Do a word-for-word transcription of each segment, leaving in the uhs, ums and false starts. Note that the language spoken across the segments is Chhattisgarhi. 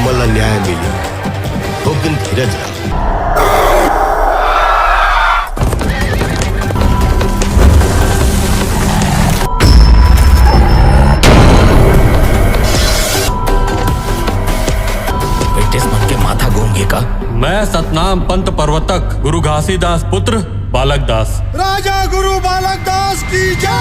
वाला न्याय मिले, वो दिन धीरज रख। ब्रिटिश मन के माथा घूम गे का? मैं सतनाम पंत प्रवर्तक गुरु घासीदास पुत्र बालक दास। राजा गुरु बालक दास की जय।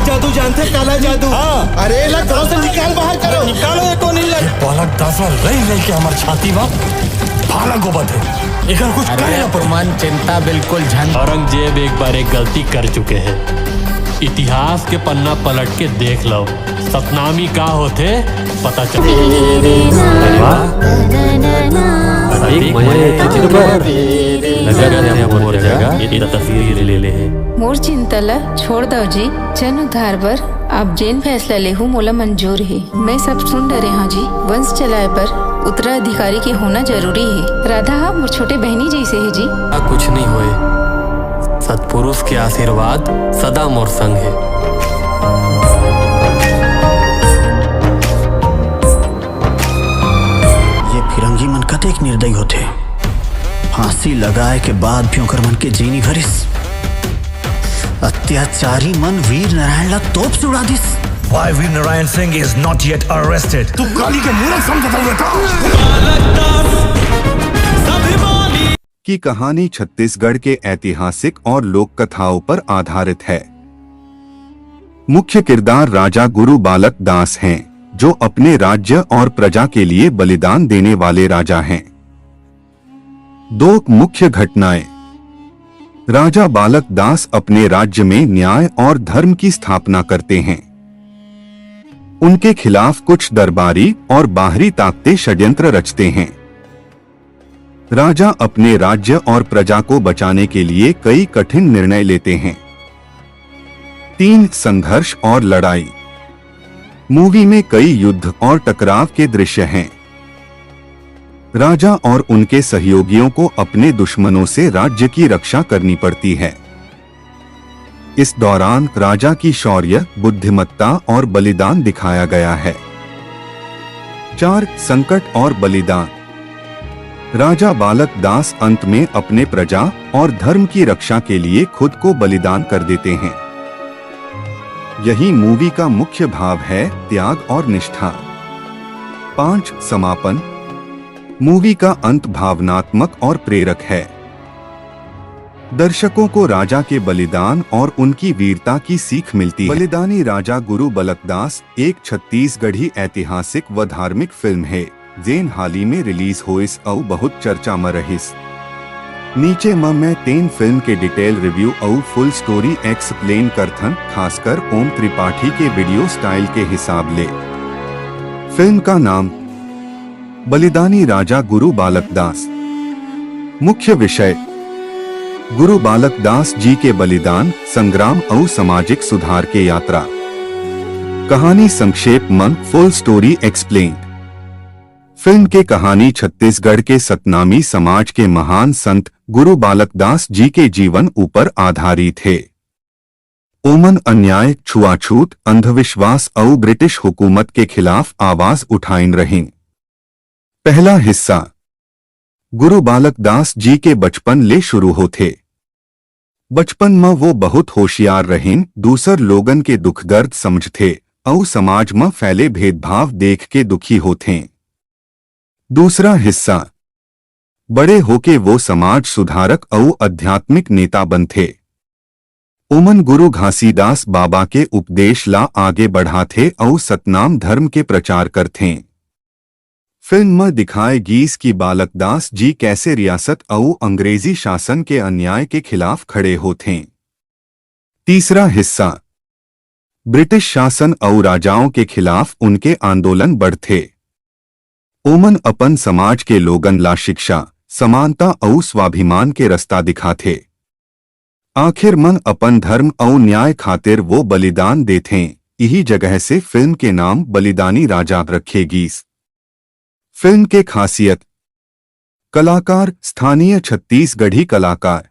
जादू जानते, काला जादू। अरे ला गांव से निकाल, बाहर करो। निकालो ये, कौन हिल्ला? बालक दास ला रही रही के हमर छाती मा भाला गोबत है। एकर कुछ करे ला पड़ो। मन चिंता बिल्कुल झन। औरंगजेब एक बार एक गलती कर चुके हैं। इतिहास के पन्ना पलट के देख लो, सतनामी का होथे पता चल। एक मया के चित्र पर नजर ने मोर जगह ये तस्वीर ले ले है। मोर चिंता ला छोड़ दव जी। जन उद्धार बर आप जेन फैसला लेहू, मोला मंजूर हे। मैं सब सुन डरे हाँ जी। वंश चलाए बर उत्तराधिकारी के होना जरूरी हे। राधा हा मोर छोटे बहनी जैसे हे जी। कुछ नहीं होए, सतपुरुष के आशीर्वाद सदा मोर संग है। ये फिरंगी मन कतेक निर्दयी होथे। फांसी लगाए के बाद भी ओकर मन के जीनी भरिस। अत्याचारी मन वीर नारायण ला तोप से उड़ा दिस। Why Veer Narayan Singh is not yet arrested? तू काली के मूरख समझता बेटा। की कहानी छत्तीसगढ़ के ऐतिहासिक और लोक कथाओं पर आधारित है। मुख्य किरदार राजा गुरु बालक दास हैं, जो अपने राज्य और प्रजा के लिए बलिदान देने वाले राजा हैं। दो मुख्य घटनाएं। राजा बालक दास अपने राज्य में न्याय और धर्म की स्थापना करते हैं। उनके खिलाफ कुछ दरबारी और बाहरी ताकतें षड्यंत्र रचते हैं। राजा अपने राज्य और प्रजा को बचाने के लिए कई कठिन निर्णय लेते हैं। तीन, संघर्ष और लड़ाई। मूवी में कई युद्ध और टकराव के दृश्य हैं। राजा और उनके सहयोगियों को अपने दुश्मनों से राज्य की रक्षा करनी पड़ती है। इस दौरान राजा की शौर्य, बुद्धिमत्ता और बलिदान दिखाया गया है। चार, संकट और बलिदान। राजा बालक दास अंत में अपने प्रजा और धर्म की रक्षा के लिए खुद को बलिदान कर देते हैं। यही मूवी का मुख्य भाव है, त्याग और निष्ठा। पांच, समापन। मूवी का अंत भावनात्मक और प्रेरक है। दर्शकों को राजा के बलिदान और उनकी वीरता की सीख मिलती है। बलिदानी राजा गुरु बलकदास एक छत्तीसगढ़ी ऐतिहासिक व धार्मिक फिल्म है, जेन हाल ही में रिलीज होइस अउ बहुत चर्चा म रहिस। नीचे म मैं तेन फिल्म के डिटेल रिव्यू अउ फुल स्टोरी एक्सप्लेन करथन, खासकर ओम त्रिपाठी के वीडियो स्टाइल के हिसाब ले। फिल्म का नाम बलिदानी राजा गुरु बालक दास। मुख्य विषय, गुरु बालक दास जी के बलिदान, संग्राम अउ सामाजिक सुधार के यात्रा। कहानी संक्षेप म फुल स्टोरी एक्सप्लेन। फिल्म के कहानी छत्तीसगढ़ के सतनामी समाज के महान संत गुरु बालक दास जी के जीवन ऊपर आधारित हे। ओमन अन्याय, छुआछूत, अंधविश्वास अउ ब्रिटिश हुकूमत के खिलाफ आवाज उठाइन रहिन। पहला हिस्सा गुरु बालक दास जी के बचपन ले शुरू होथे। बचपन म वो बहुत होशियार रहिन, दूसर लोगन के दुख दर्द समझथे अउ समाज म फैले भेदभाव देख के दुखी होथें। दूसरा हिस्सा बड़े होके वो समाज सुधारक अउ आध्यात्मिक नेता बनथे। ओमन गुरु घासीदास बाबा के उपदेश ला आगे बढ़ाथे अउ सतनाम धर्म के प्रचार करथें। फिल्म म दिखाए गीस कि बालक दास जी कैसे रियासत अउ अंग्रेजी शासन के अन्याय के खिलाफ खड़े होथें। तीसरा हिस्सा ब्रिटिश शासन अउ राजाओं के खिलाफ उनके आंदोलन बढ़थे। ओमन अपन समाज के लोगन ला शिक्षा, समानता अउ स्वाभिमान के रस्ता दिखाथे। आखिर मन अपन धर्म अउ न्याय खातिर वो बलिदान देथें। इही जगह से फिल्म के नाम बलिदानी राजा रखे गीस। फिल्म के खासियत, कलाकार, स्थानीय छत्तीसगढ़ी कलाकार।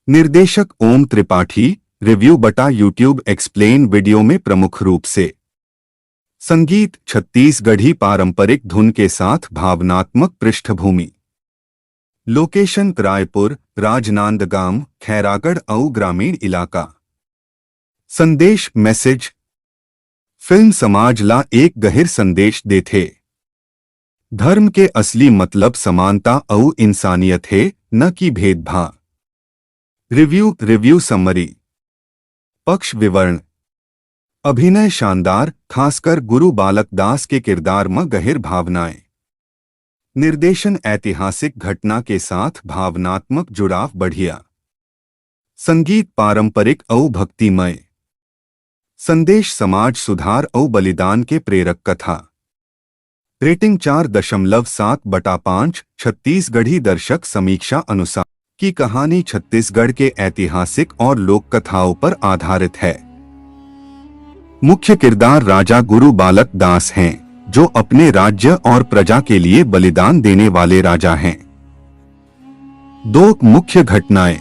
निर्देशक ओम त्रिपाठी, रिव्यू बटा YouTube एक्सप्लेन वीडियो में प्रमुख रूप से। संगीत छत्तीसगढ़ी पारंपरिक धुन के साथ भावनात्मक पृष्ठभूमि। लोकेशन रायपुर, राजनांदगांव, खैरागढ़ अउ ग्रामीण इलाका। संदेश, मैसेज। फिल्म समाज ला एक गहिर संदेश देथे। धर्म के असली मतलब समानता अउ इंसानियत हे, न कि भेदभाव। Review, review summary. पक्ष विवरण। अभिनय शानदार, खासकर गुरु बालक दास के किरदार म गहिर भावनाएं। निर्देशन ऐतिहासिक घटना के साथ भावनात्मक जुड़ाव बढ़िया। संगीत पारंपरिक अउ भक्तिमय। संदेश समाज सुधार अउ बलिदान के प्रेरक कथा। रेटिंग चार दशमलव सात बटा पाँच, छत्तीसगढ़ी दर्शक समीक्षा अनुसार। की कहानी छत्तीसगढ़ के ऐतिहासिक और लोक कथाओं पर आधारित है। मुख्य किरदार राजा गुरु बालक दास हैं, जो अपने राज्य और प्रजा के लिए बलिदान देने वाले राजा हैं। दो मुख्य घटनाएं।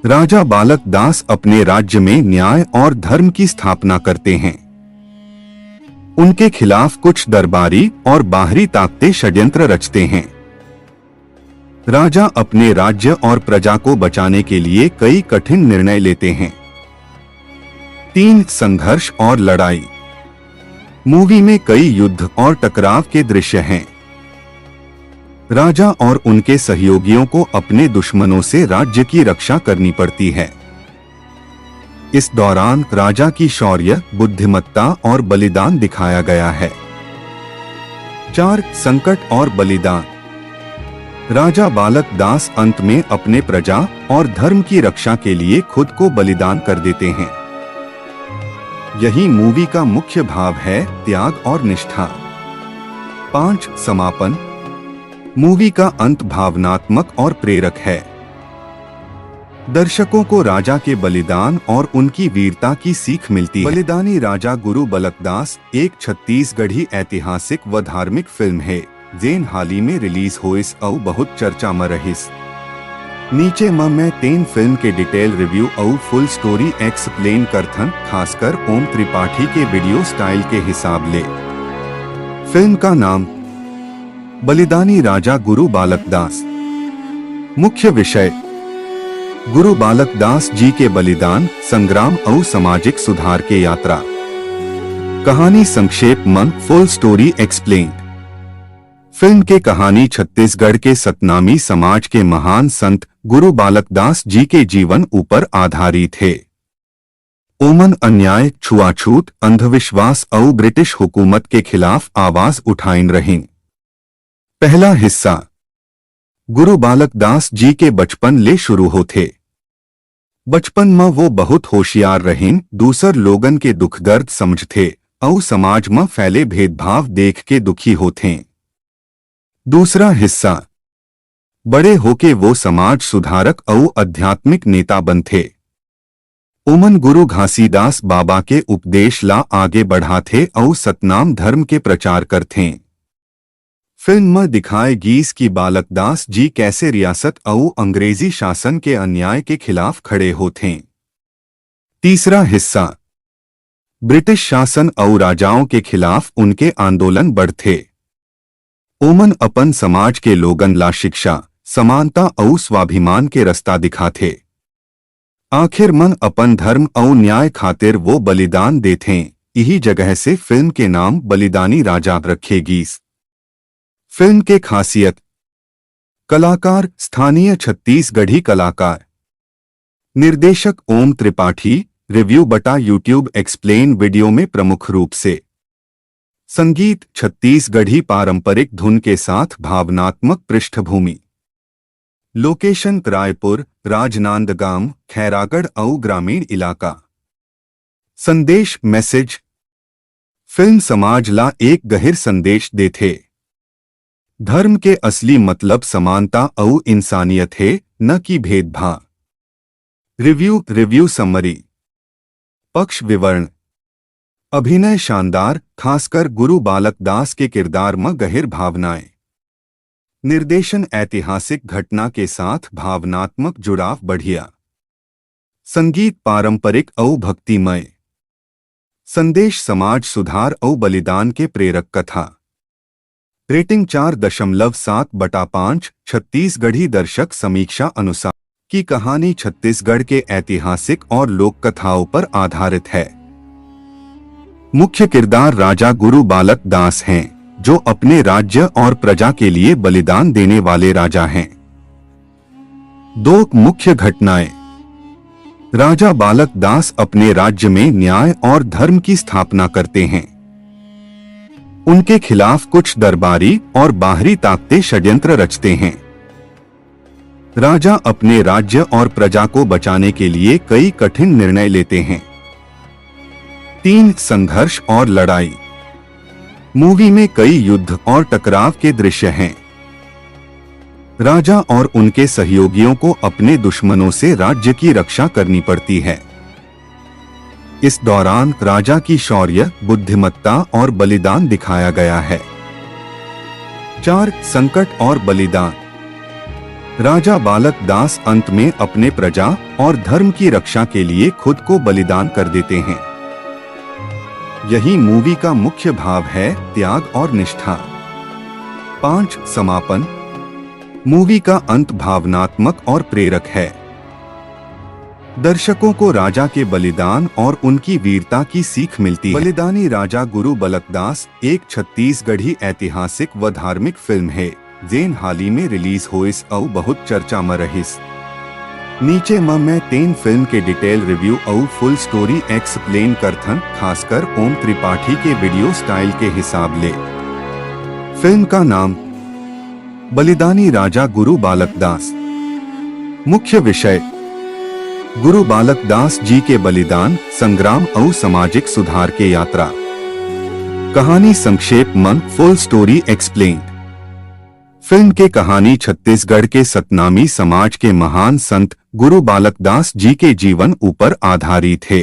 राजा बालक दास अपने राज्य में न्याय और धर्म की स्थापना करते हैं। उनके खिलाफ कुछ दरबारी और बाहरी ताकतें षड्यंत्र रचते हैं। राजा अपने राज्य और प्रजा को बचाने के लिए कई कठिन निर्णय लेते हैं। तीन, संघर्ष और लड़ाई। मूवी में कई युद्ध और टकराव के दृश्य हैं। राजा और उनके सहयोगियों को अपने दुश्मनों से राज्य की रक्षा करनी पड़ती है। इस दौरान राजा की शौर्य, बुद्धिमत्ता और बलिदान दिखाया गया है। चार, संकट और बलिदान। राजा बालक दास अंत में अपने प्रजा और धर्म की रक्षा के लिए खुद को बलिदान कर देते हैं। यही मूवी का मुख्य भाव है, त्याग और निष्ठा। पाँच, समापन। मूवी का अंत भावनात्मक और प्रेरक है। दर्शकों को राजा के बलिदान और उनकी वीरता की सीख मिलती है। बलिदानी राजा गुरु बलकदास एक छत्तीसगढ़ी ऐतिहासिक व धार्मिक फिल्म है, जेन हाल ही में रिलीज होइस अउ बहुत चर्चा म रहिस। नीचे म मैं तेन फिल्म के डिटेल रिव्यू अउ फुल स्टोरी एक्सप्लेन करथन, खासकर ओम त्रिपाठी के वीडियो स्टाइल के हिसाब ले। फिल्म का नाम बलिदानी राजा गुरु बालक दास। मुख्य विषय, गुरु बालक दास जी के बलिदान, संग्राम अउ सामाजिक सुधार के यात्रा। कहानी संक्षेप म, फुल स्टोरी एक्सप्लेन। फिल्म के कहानी छत्तीसगढ़ के सतनामी समाज के महान संत गुरु बालक दास जी के जीवन ऊपर आधारित हे। ओमन अन्याय, छुआछूत, अंधविश्वास अउ ब्रिटिश हुकूमत के खिलाफ आवाज उठाइन रहिन। पहला हिस्सा गुरु बालक दास जी के बचपन ले शुरू होथे। बचपन म वो बहुत होशियार रहिन, दूसर लोगन के दुख दर्द समझथे अउ समाज म फैले भेदभाव देख के दुखी होथें। दूसरा हिस्सा, बड़े होके वो समाज सुधारक अउ आध्यात्मिक नेता बनथे। ओमन गुरु घासीदास बाबा के उपदेश ला आगे बढ़ाथे अउ सतनाम धर्म के प्रचार करथें। फिल्म म दिखाए गीस कि बालक दास जी कैसे रियासत अउ अंग्रेजी शासन के अन्याय के खिलाफ खड़े होथें। तीसरा हिस्सा, ब्रिटिश शासन अउ राजाओं के खिलाफ उनके आंदोलन बढ़थे। ओमन अपन समाज के लोगन ला शिक्षा, समानता अउ स्वाभिमान के रस्ता दिखाथे। आखिर मन अपन धर्म अउ न्याय खातिर वो बलिदान देथें। इही जगह से फिल्म के नाम बलिदानी राजा रखे गीस। फिल्म के खासियत, कलाकार, स्थानीय छत्तीसगढ़ी कलाकार। निर्देशक ओम त्रिपाठी, रिव्यू बटा YouTube एक्सप्लेन वीडियो में प्रमुख रूप से। संगीत, छत्तीसगढ़ी पारंपरिक धुन के साथ भावनात्मक पृष्ठभूमि। लोकेशन, रायपुर, राजनांदगांव, खैरागढ़ अउ ग्रामीण इलाका। संदेश, मैसेज। फिल्म समाज ला एक गहिर संदेश देथे। धर्म के असली मतलब समानता अउ इंसानियत हे, न कि भेदभाव। Review, review summary. पक्ष विवरण। अभिनय शानदार, खासकर गुरु बालक दास के किरदार म गहिर भावनाएं। निर्देशन ऐतिहासिक घटना के साथ भावनात्मक जुड़ाव बढ़िया। संगीत पारंपरिक अउ भक्तिमय। संदेश, समाज सुधार अउ बलिदान के प्रेरक कथा। रेटिंग चार दशमलव सात बटा पाँच। छत्तीसगढ़ी दर्शक समीक्षा अनुसार की कहानी छत्तीसगढ़ के ऐतिहासिक और लोक कथाओं पर आधारित है। मुख्य किरदार राजा गुरु बालक दास हैं, जो अपने राज्य और प्रजा के लिए बलिदान देने वाले राजा हैं। दो मुख्य घटनाएं। राजा बालक दास अपने राज्य में न्याय और धर्म की स्थापना करते हैं। उनके खिलाफ कुछ दरबारी और बाहरी ताकतें षड्यंत्र रचते हैं। राजा अपने राज्य और प्रजा को बचाने के लिए कई कठिन निर्णय लेते हैं। तीन, संघर्ष और लड़ाई। मूवी में कई युद्ध और टकराव के दृश्य हैं। राजा और उनके सहयोगियों को अपने दुश्मनों से राज्य की रक्षा करनी पड़ती है। इस दौरान राजा की शौर्य, बुद्धिमत्ता और बलिदान दिखाया गया है। चार, संकट और बलिदान। राजा बालक दास अंत में अपने प्रजा और धर्म की रक्षा के लिए खुद को बलिदान कर देते हैं। यही मूवी का मुख्य भाव है, त्याग और निष्ठा। पाँच, समापन। मूवी का अंत भावनात्मक और प्रेरक है। दर्शकों को राजा के बलिदान और उनकी वीरता की सीख मिलती है। बलिदानी राजा गुरु बलकदास एक छत्तीसगढ़ी ऐतिहासिक व धार्मिक फिल्म है, जेन हाल ही में रिलीज होइस अउ बहुत चर्चा म रहिस। नीचे म मैं तेन फिल्म के डिटेल रिव्यू अउ फुल स्टोरी एक्सप्लेन करथन, खासकर ओम त्रिपाठी के वीडियो स्टाइल के हिसाब ले। फिल्म का नाम बलिदानी राजा गुरु बालक दास। मुख्य विषय, गुरु बालक दास जी के बलिदान, संग्राम अउ सामाजिक सुधार के यात्रा। कहानी संक्षेप म, फुल स्टोरी एक्सप्लेन। फिल्म के कहानी छत्तीसगढ़ के सतनामी समाज के महान संत गुरु बालक दास जी के जीवन ऊपर आधारित हे।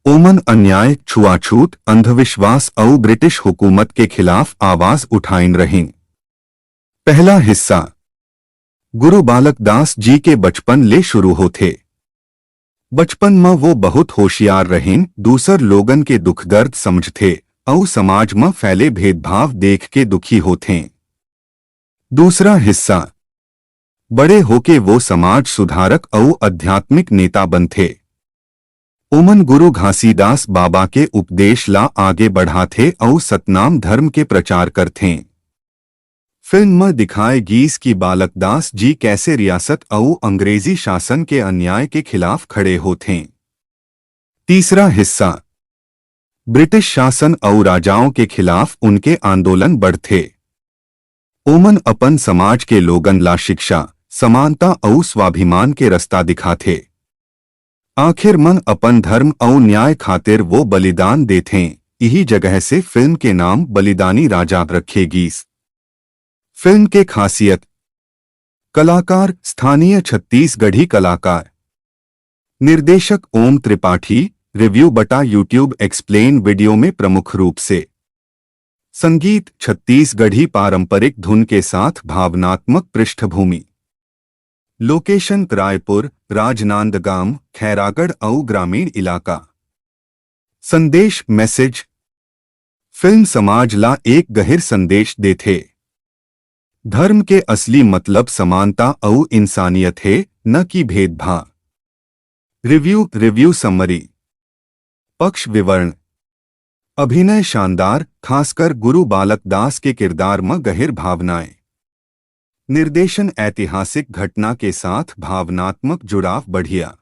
ओमन अन्याय, छुआछूत, अंधविश्वास अउ ब्रिटिश हुकूमत के खिलाफ आवाज उठाइन रहिन। पहला हिस्सा गुरु बालक दास जी के बचपन ले शुरू होथे। बचपन म वो बहुत होशियार रहिन, दूसर लोगन के दुख दर्द समझथे अउ समाज म फैले भेदभाव देख के दुखी होथें। दूसरा हिस्सा, बड़े होके वो समाज सुधारक अउ आध्यात्मिक नेता बनथे। ओमन गुरु घासीदास बाबा के उपदेश ला आगे बढ़ाथे अउ सतनाम धर्म के प्रचार करथें। फिल्म म दिखाए गीस कि बालक दास जी कैसे रियासत अउ अंग्रेजी शासन के अन्याय के खिलाफ खड़े होथें। तीसरा हिस्सा, ब्रिटिश शासन अउ राजाओं के खिलाफ उनके आंदोलन बढ़थे। ओमन अपन समाज के लोगन ला शिक्षा, समानता अउ स्वाभिमान के रस्ता दिखाथे। आखिर म अपन धर्म अउ न्याय खातिर वो बलिदान देथें। इही जगह से फिल्म के नाम बलिदानी राजा रखे गीस। फिल्म के खासियत, कलाकार, स्थानीय छत्तीसगढ़ी कलाकार। निर्देशक ओम त्रिपाठी, रिव्यू बटा YouTube एक्सप्लेन वीडियो में प्रमुख रूप से। संगीत, छत्तीसगढ़ी पारंपरिक धुन के साथ भावनात्मक पृष्ठभूमि। लोकेशन, रायपुर, राजनांदगांव, खैरागढ़ अउ ग्रामीण इलाका। संदेश, मैसेज। फिल्म समाज ला एक गहिर संदेश देथे। धर्म के असली मतलब समानता अउ इंसानियत हे, न कि भेदभाव। Review, review summary. पक्ष विवरण। अभिनय शानदार, खासकर गुरु बालक दास के किरदार म गहिर भावनाएं। निर्देशन ऐतिहासिक घटना के साथ भावनात्मक जुड़ाव बढ़िया।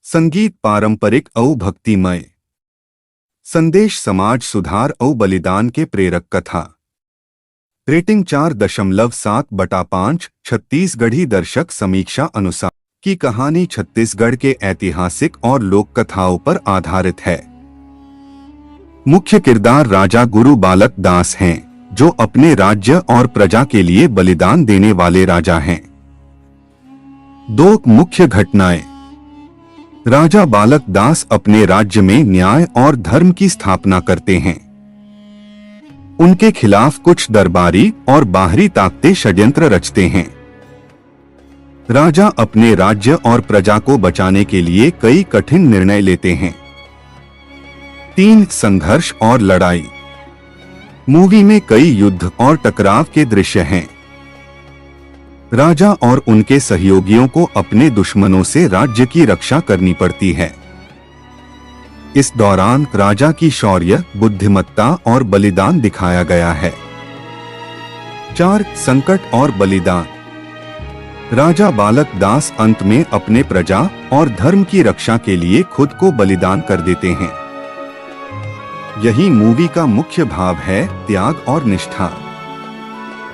संगीत पारंपरिक अउ भक्तिमय। संदेश समाज सुधार अउ बलिदान के प्रेरक कथा। रेटिंग चार दशमलव सात बटा पाँच। छत्तीसगढ़ी दर्शक समीक्षा अनुसार की कहानी छत्तीसगढ़ के ऐतिहासिक और लोक कथाओं पर आधारित है। मुख्य किरदार राजा गुरु बालक दास हैं, जो अपने राज्य और प्रजा के लिए बलिदान देने वाले राजा हैं। दो मुख्य घटनाएं। राजा बालक दास अपने राज्य में न्याय और धर्म की स्थापना करते हैं। उनके खिलाफ कुछ दरबारी और बाहरी ताकतें षड्यंत्र रचते हैं। राजा अपने राज्य और प्रजा को बचाने के लिए कई कठिन निर्णय लेते हैं। तीन, संघर्ष और लड़ाई। मूवी में कई युद्ध और टकराव के दृश्य हैं। राजा और उनके सहयोगियों को अपने दुश्मनों से राज्य की रक्षा करनी पड़ती है। इस दौरान राजा की शौर्य, बुद्धिमत्ता और बलिदान दिखाया गया है। चार, संकट और बलिदान। राजा बालक दास अंत में अपने प्रजा और धर्म की रक्षा के लिए खुद को बलिदान कर देते हैं। यही मूवी का मुख्य भाव है, त्याग और निष्ठा।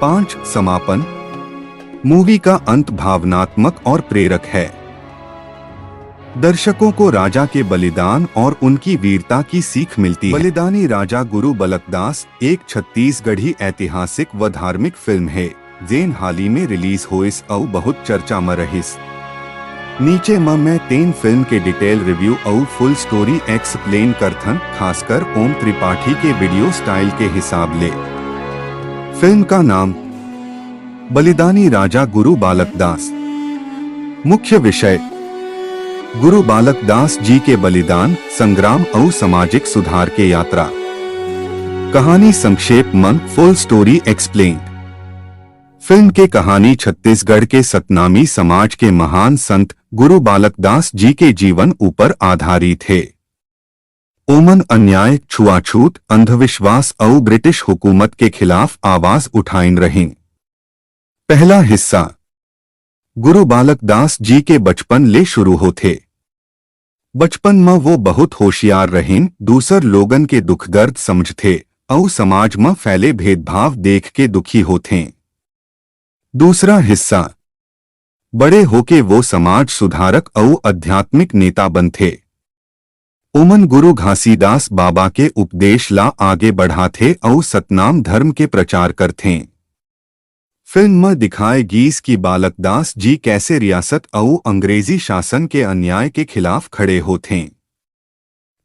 पांच, समापन। मूवी का अंत भावनात्मक और प्रेरक है। दर्शकों को राजा के बलिदान और उनकी वीरता की सीख मिलती है। बलिदानी राजा गुरु बलकदास एक छत्तीसगढ़ी ऐतिहासिक व धार्मिक फिल्म है, जेन हाल ही में रिलीज होइस अउ बहुत चर्चा म रहिस। नीचे म मैं तेन फिल्म के डिटेल रिव्यू अउ फुल स्टोरी एक्सप्लेन करथन, खासकर ओम त्रिपाठी के वीडियो स्टाइल के हिसाब ले। फिल्म का नाम बलिदानी राजा गुरु बालक दास। मुख्य विषय, गुरु बालक दास जी के बलिदान, संग्राम अउ सामाजिक सुधार के यात्रा। कहानी संक्षेप म फुल स्टोरी एक्सप्लेन। फिल्म के कहानी छत्तीसगढ़ के सतनामी समाज के महान संत गुरु बालक दास जी के जीवन ऊपर आधारित हे। ओमन अन्याय, छुआछूत, अंधविश्वास अउ ब्रिटिश हुकूमत के खिलाफ आवाज उठाइन रहिन। पहला हिस्सा, गुरु बालक दास जी के बचपन ले शुरू होथे। बचपन म वो बहुत होशियार रहिन, दूसर लोगन के दुख दर्द समझथे अउ समाज म फैले भेदभाव देख के दुखी होथें। दूसरा हिस्सा, बड़े होके वो समाज सुधारक अउ आध्यात्मिक नेता बनथे। ओमन गुरु घासीदास बाबा के उपदेश ला आगे बढ़ाथे अउ सतनाम धर्म के प्रचार करथें। फिल्म म दिखाए गीस कि बालक दास जी कैसे रियासत अउ अंग्रेजी शासन के अन्याय के खिलाफ खड़े होथें।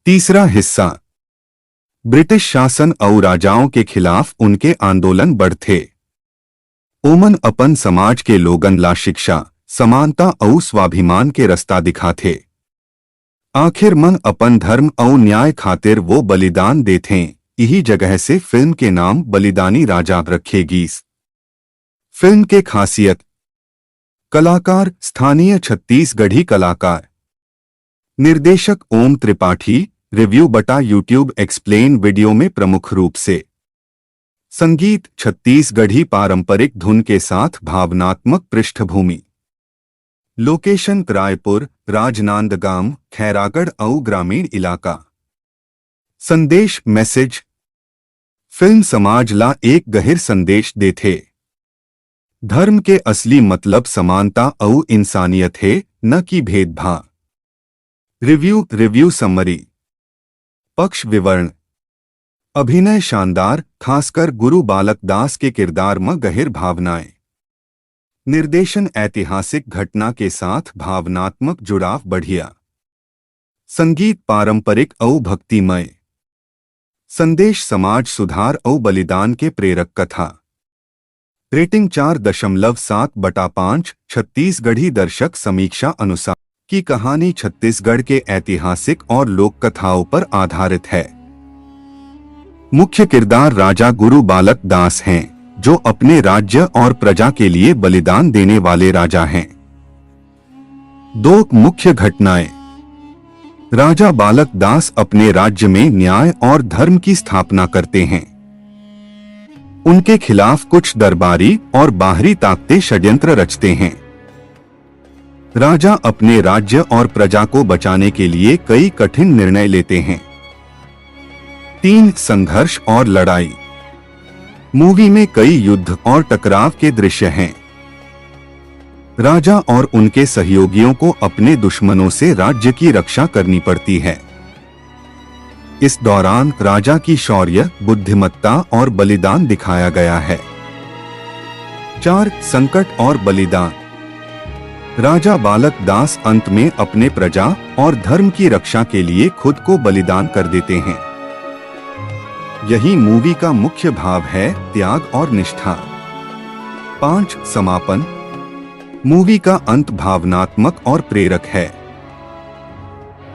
तीसरा हिस्सा, ब्रिटिश शासन अउ राजाओं के खिलाफ उनके आंदोलन बढ़थे। ओमन अपन समाज के लोगन ला शिक्षा, समानता अउ स्वाभिमान के रस्ता दिखाथे। आखिर मन अपन धर्म अउ न्याय खातिर वो बलिदान देथें। इही जगह से फिल्म के नाम बलिदानी राजा रखे गीस। फिल्म के खासियत, कलाकार, स्थानीय छत्तीसगढ़ी कलाकार। निर्देशक ओम त्रिपाठी। रिव्यू बटा YouTube एक्सप्लेन वीडियो में प्रमुख रूप से संगीत, छत्तीसगढ़ी पारंपरिक धुन के साथ भावनात्मक पृष्ठभूमि। लोकेशन, रायपुर, राजनांदगांव, खैरागढ़ अउ ग्रामीण इलाका। संदेश, मैसेज। फिल्म समाज ला एक गहिर संदेश देथे। धर्म के असली मतलब समानता अउ इंसानियत हे, न कि भेदभाव। Review, review summary. पक्ष विवरण। अभिनय शानदार, खासकर गुरु बालक दास के किरदार म गहिर भावनाएं। निर्देशन, ऐतिहासिक घटना के साथ भावनात्मक जुड़ाव बढ़िया। संगीत पारंपरिक अउ भक्तिमय। संदेश समाज सुधार अउ बलिदान के प्रेरक कथा। रेटिंग चार दशमलव सात बटा पाँच। छत्तीसगढ़ी दर्शक समीक्षा अनुसार की कहानी छत्तीसगढ़ के ऐतिहासिक और लोक कथाओं पर आधारित है। मुख्य किरदार राजा गुरु बालक दास हैं, जो अपने राज्य और प्रजा के लिए बलिदान देने वाले राजा हैं। दो मुख्य घटनाएं। राजा बालक दास अपने राज्य में न्याय और धर्म की स्थापना करते हैं। उनके खिलाफ कुछ दरबारी और बाहरी ताकतें षड्यंत्र रचते हैं। राजा अपने राज्य और प्रजा को बचाने के लिए कई कठिन निर्णय लेते हैं। तीन, संघर्ष और लड़ाई। मूवी में कई युद्ध और टकराव के दृश्य हैं। राजा और उनके सहयोगियों को अपने दुश्मनों से राज्य की रक्षा करनी पड़ती है। इस दौरान राजा की शौर्य, बुद्धिमत्ता और बलिदान दिखाया गया है। चार, संकट और बलिदान। राजा बालक दास अंत में अपने प्रजा और धर्म की रक्षा के लिए खुद को बलिदान कर देते हैं। यही मूवी का मुख्य भाव है, त्याग और निष्ठा। पांच, समापन। मूवी का अंत भावनात्मक और प्रेरक है।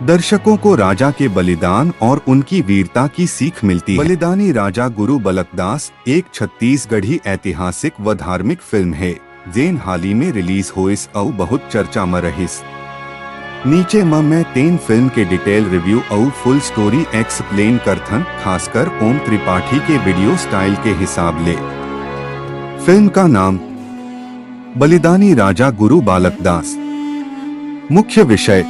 दर्शकों को राजा के बलिदान और उनकी वीरता की सीख मिलती है। बलिदानी राजा गुरु बलकदास एक छत्तीसगढ़ी ऐतिहासिक व धार्मिक फिल्म हे, जेन हाल ही में रिलीज होइस अउ बहुत चर्चा म रहिस। नीचे म मैं तेन फिल्म के डिटेल रिव्यू अउ फुल स्टोरी एक्सप्लेन करथन, खासकर ओम त्रिपाठी के वीडियो स्टाइल के हिसाब ले। फिल्म का नाम बलिदानी राजा गुरु बालक दास। मुख्य विषय,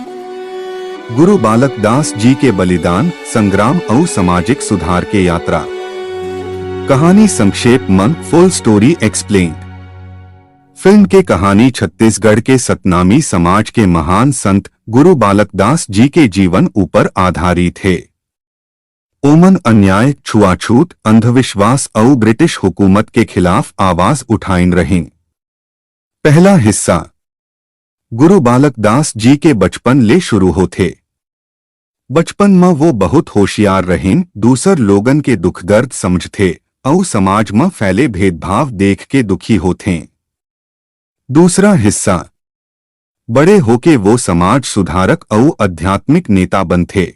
गुरु बालक दास जी के बलिदान, संग्राम अउ सामाजिक सुधार के यात्रा। कहानी संक्षेप म, फुल स्टोरी एक्सप्लेन। फिल्म के कहानी छत्तीसगढ़ के सतनामी समाज के महान संत गुरु बालक दास जी के जीवन ऊपर आधारित हे। ओमन अन्याय, छुआछूत, अंधविश्वास अउ ब्रिटिश हुकूमत के खिलाफ आवाज उठाइन रहिन। पहला हिस्सा गुरु बालक दास जी के बचपन ले शुरू होथे। बचपन म वो बहुत होशियार रहिन, दूसर लोगन के दुख दर्द समझथे अउ समाज म फैले भेदभाव देख के दुखी होथें। दूसरा हिस्सा, बड़े होके वो समाज सुधारक अउ आध्यात्मिक नेता बनथे।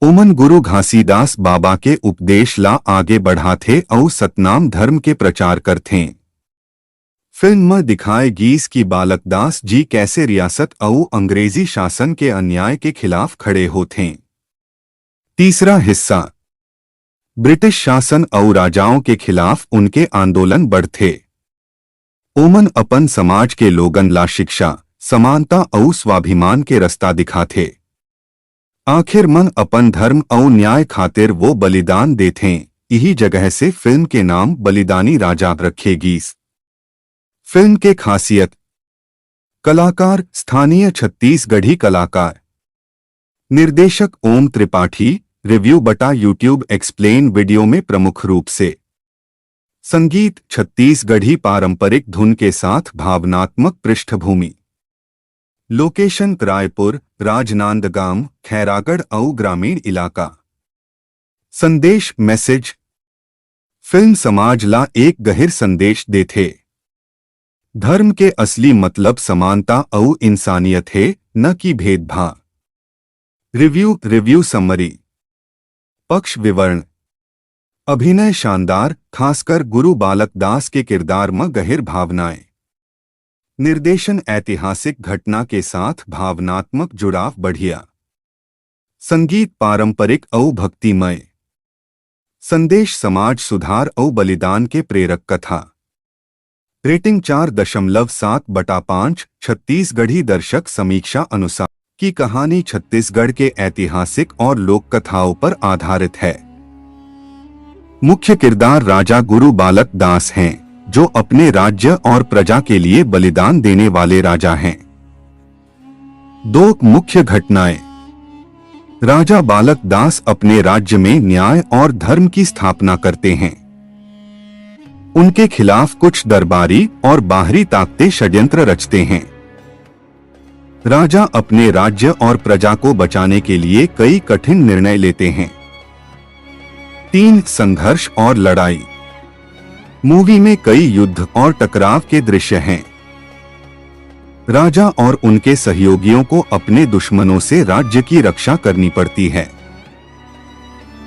ओमन गुरु घासीदास बाबा के उपदेश ला आगे बढ़ाथे अउ सतनाम धर्म के प्रचार करथें। फिल्म म दिखाए गीस कि बालक दास जी कैसे रियासत अउ अंग्रेजी शासन के अन्याय के खिलाफ खड़े होथें। तीसरा हिस्सा, ब्रिटिश शासन अउ राजाओं के खिलाफ उनके आंदोलन बढ़थे। ओमन अपन समाज के लोगन ला शिक्षा, समानता अउ स्वाभिमान के रस्ता दिखाथे। आखिर म अपन धर्म अउ न्याय खातिर वो बलिदान देथें। इही जगह से फिल्म के नाम बलिदानी राजा रखे गीस। फिल्म के खासियत, कलाकार, स्थानीय छत्तीसगढ़ी कलाकार। निर्देशक ओम त्रिपाठी, रिव्यू बटा YouTube एक्सप्लेन वीडियो में प्रमुख रूप से। संगीत, छत्तीसगढ़ी पारंपरिक धुन के साथ भावनात्मक पृष्ठभूमि। लोकेशन, रायपुर, राजनांदगांव, खैरागढ़ अउ ग्रामीण इलाका। संदेश, मैसेज, फिल्म समाज ला एक गहिर संदेश देथे। धर्म के असली मतलब समानता अउ इंसानियत हे, न कि भेदभाव। Review, review summary. पक्ष विवरण। अभिनय शानदार, खासकर गुरु बालक दास के किरदार म गहिर भावनाएं। निर्देशन, ऐतिहासिक घटना के साथ भावनात्मक जुड़ाव बढ़िया। संगीत पारंपरिक अउ भक्तिमय। संदेश समाज सुधार अउ बलिदान के प्रेरक कथा। रेटिंग चार दशमलव सात बटा पाँच। छत्तीसगढ़ी दर्शक समीक्षा अनुसार की कहानी छत्तीसगढ़ के ऐतिहासिक और लोक कथाओं पर आधारित है। मुख्य किरदार राजा गुरु बालक दास हैं, जो अपने राज्य और प्रजा के लिए बलिदान देने वाले राजा हैं। दो मुख्य घटनाएं। राजा बालक दास अपने राज्य में न्याय और धर्म की स्थापना करते हैं। उनके खिलाफ कुछ दरबारी और बाहरी ताकतें षड्यंत्र रचते हैं। राजा अपने राज्य और प्रजा को बचाने के लिए कई कठिन निर्णय लेते हैं। तीन, संघर्ष और लड़ाई। मूवी में कई युद्ध और टकराव के दृश्य हैं। राजा और उनके सहयोगियों को अपने दुश्मनों से राज्य की रक्षा करनी पड़ती है।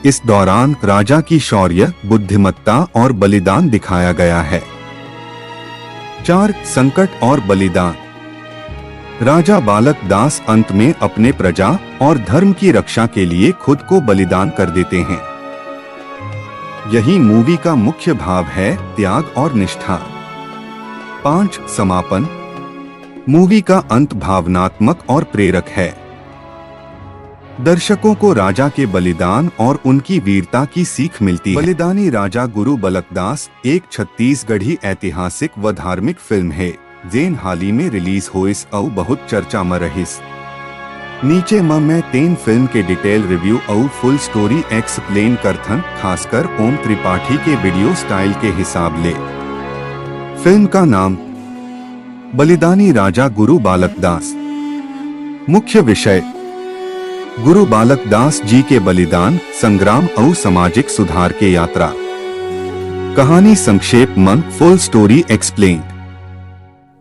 इस दौरान राजा की शौर्य, बुद्धिमत्ता और बलिदान दिखाया गया है। चार, संकट और बलिदान। राजा बालक दास अंत में अपने प्रजा और धर्म की रक्षा के लिए खुद को बलिदान कर देते हैं। यही मूवी का मुख्य भाव है, त्याग और निष्ठा। पाँच, समापन। मूवी का अंत भावनात्मक और प्रेरक है। दर्शकों को राजा के बलिदान और उनकी वीरता की सीख मिलती है। बलिदानी राजा गुरु बलकदास एक छत्तीसगढ़ी ऐतिहासिक व धार्मिक फिल्म है, जेन हाल ही में रिलीज होइस अउ बहुत चर्चा म रहिस। नीचे म मैं तेन फिल्म के डिटेल रिव्यू अउ फुल स्टोरी एक्सप्लेन करथन, खासकर ओम त्रिपाठी के वीडियो स्टाइल के हिसाब ले। फिल्म का नाम बलिदानी राजा गुरु बालक दास। मुख्य विषय, गुरु बालक दास जी के बलिदान, संग्राम अउ सामाजिक सुधार के यात्रा। कहानी संक्षेप म, फुल स्टोरी एक्सप्लेन।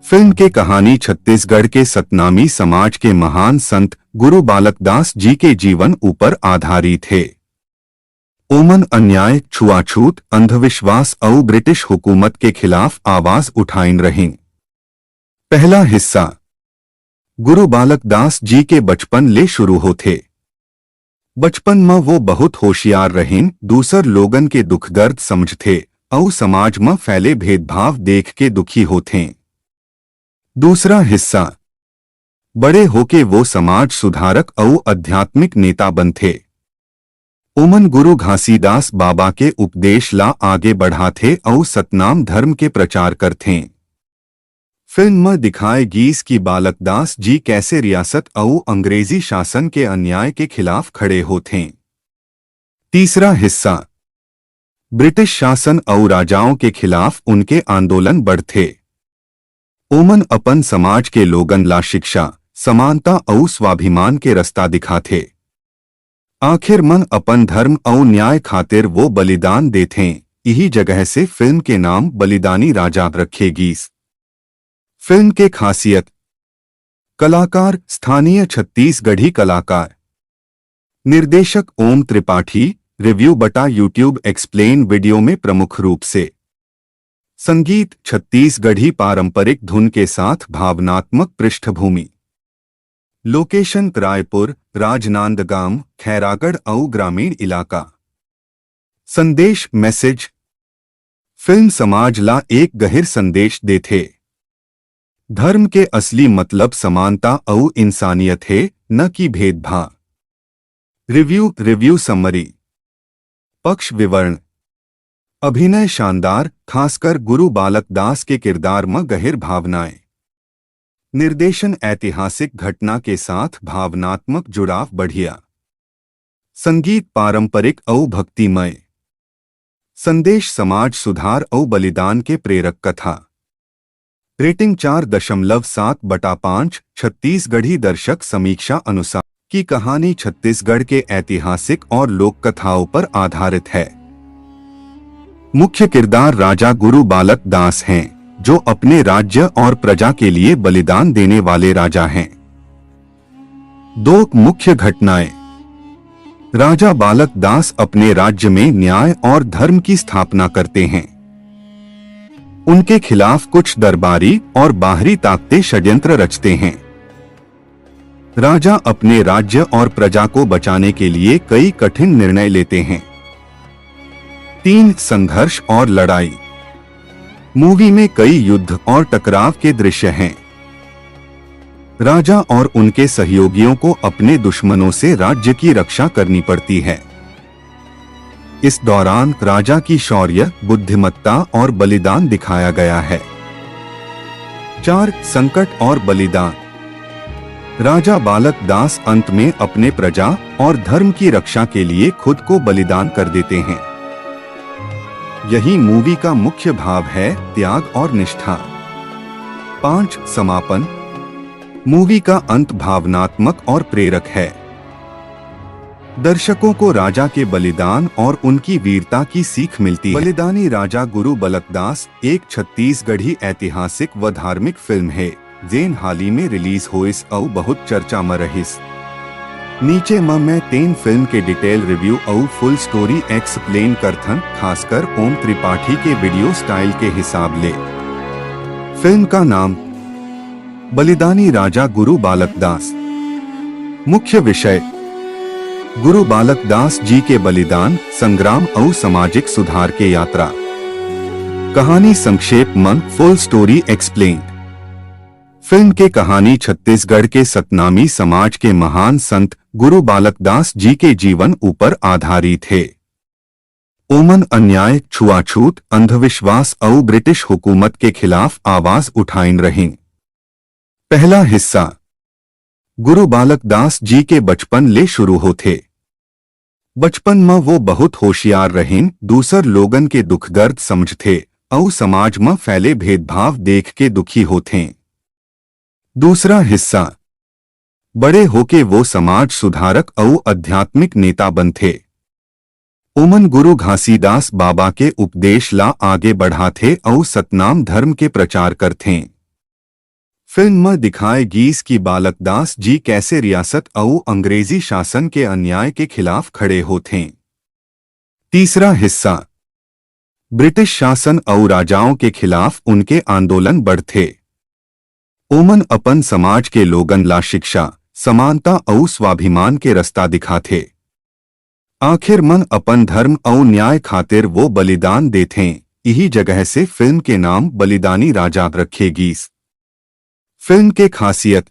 फिल्म के कहानी छत्तीसगढ़ के सतनामी समाज के महान संत गुरु बालक दास जी के जीवन ऊपर आधारित हे। ओमन अन्याय, छुआछूत, अंधविश्वास अउ ब्रिटिश हुकूमत के खिलाफ आवाज उठाइन रहिन। पहला हिस्सा गुरु बालक दास जी के बचपन ले शुरू होथे। बचपन म वो बहुत होशियार रहिन, दूसर लोगन के दुख दर्द समझथे अउ समाज म फैले भेदभाव देख के दुखी होथें। दूसरा हिस्सा बड़े होके वो समाज सुधारक अउ आध्यात्मिक नेता बनथे। ओमन गुरु घासीदास बाबा के उपदेश ला आगे बढ़ाथे अउ सतनाम धर्म के प्रचार करथें। फिल्म म दिखाए गीस कि बालक दास जी कैसे रियासत अउ अंग्रेजी शासन के अन्याय के खिलाफ खड़े होथें। तीसरा हिस्सा ब्रिटिश शासन अउ राजाओं के खिलाफ उनके आंदोलन बढ़थे। ओमन अपन समाज के लोगन ला शिक्षा, समानता अउ स्वाभिमान के रस्ता दिखाथे। आखिर मन अपन धर्म अउ न्याय खातिर वो बलिदान देथें। इही जगह से फिल्म के नाम बलिदानी राजा रखे गीस। फिल्म के खासियत, कलाकार, स्थानीय छत्तीसगढ़ी कलाकार। निर्देशक ओम त्रिपाठी। रिव्यू बटा YouTube एक्सप्लेन वीडियो में प्रमुख रूप से संगीत, छत्तीसगढ़ी पारंपरिक धुन के साथ भावनात्मक पृष्ठभूमि। लोकेशन, रायपुर, राजनांदगांव, खैरागढ़ अउ ग्रामीण इलाका। संदेश, मैसेज। फिल्म समाज ला एक गहिर संदेश देथे। धर्म के असली मतलब समानता अउ इंसानियत हे, न कि भेदभाव। Review, review summary. पक्ष विवरण। अभिनय शानदार, खासकर गुरु बालक दास के किरदार म गहिर भावनाएं। निर्देशन, ऐतिहासिक घटना के साथ भावनात्मक जुड़ाव बढ़िया। संगीत पारंपरिक अउ भक्तिमय। संदेश समाज सुधार अउ बलिदान के प्रेरक कथा। रेटिंग चार दशमलव सात बटा पाँच। छत्तीसगढ़ी दर्शक समीक्षा अनुसार की कहानी छत्तीसगढ़ के ऐतिहासिक और लोक कथाओं पर आधारित है। मुख्य किरदार राजा गुरु बालक दास हैं, जो अपने राज्य और प्रजा के लिए बलिदान देने वाले राजा हैं। दो मुख्य घटनाएं। राजा बालक दास अपने राज्य में न्याय और धर्म की स्थापना करते हैं। उनके खिलाफ कुछ दरबारी और बाहरी ताकतें षड्यंत्र रचते हैं। राजा अपने राज्य और प्रजा को बचाने के लिए कई कठिन निर्णय लेते हैं। तीन, संघर्ष और लड़ाई। मूवी में कई युद्ध और टकराव के दृश्य हैं। राजा और उनके सहयोगियों को अपने दुश्मनों से राज्य की रक्षा करनी पड़ती है। इस दौरान राजा की शौर्य, बुद्धिमत्ता और बलिदान दिखाया गया है। चार, संकट और बलिदान। राजा बालक दास अंत में अपने प्रजा और धर्म की रक्षा के लिए खुद को बलिदान कर देते हैं। यही मूवी का मुख्य भाव है, त्याग और निष्ठा। पाँच, समापन। मूवी का अंत भावनात्मक और प्रेरक है। दर्शकों को राजा के बलिदान और उनकी वीरता की सीख मिलती है। बलिदानी राजा गुरु बलकदास एक छत्तीसगढ़ी ऐतिहासिक व धार्मिक फिल्म है, जेन हाल ही में रिलीज होइस अउ बहुत चर्चा म रहिस। नीचे म मैं तेन फिल्म के डिटेल रिव्यू अउ फुल स्टोरी एक्सप्लेन करथन, खासकर ओम त्रिपाठी के वीडियो स्टाइल के हिसाब ले। फिल्म का नाम बलिदानी राजा गुरु बालक दास। मुख्य विषय, गुरु बालक दास जी के बलिदान, संग्राम अउ सामाजिक सुधार के यात्रा। कहानी संक्षेप म, फुल स्टोरी एक्सप्लेन। फिल्म के कहानी छत्तीसगढ़ के सतनामी समाज के महान संत गुरु बालक दास जी के जीवन ऊपर आधारित हे। ओमन अन्याय, छुआछूत, अंधविश्वास अउ ब्रिटिश हुकूमत के खिलाफ आवाज उठाइन रहिन। पहला हिस्सा गुरु बालक दास जी के बचपन ले शुरू होथे। बचपन म वो बहुत होशियार रहिन, दूसर लोगन के दुख दर्द समझथे अउ समाज म फैले भेदभाव देख के दुखी होथें। दूसरा हिस्सा, बड़े होके वो समाज सुधारक अउ आध्यात्मिक नेता बनथे। ओमन गुरु घासीदास बाबा के उपदेश ला आगे बढ़ाथे अउ सतनाम धर्म के प्रचार करथें। फिल्म म दिखाए गीस कि बालक दास जी कैसे रियासत अउ अंग्रेजी शासन के अन्याय के खिलाफ खड़े होथें। तीसरा हिस्सा, ब्रिटिश शासन अउ राजाओं के खिलाफ उनके आंदोलन बढ़थे। ओमन अपन समाज के लोगन ला शिक्षा, समानता अउ स्वाभिमान के रस्ता दिखाथे। आखिर मन अपन धर्म अउ न्याय खातिर वो बलिदान देथें। इही जगह से फिल्म के नाम बलिदानी राजा रखे गीस। फिल्म के खासियत,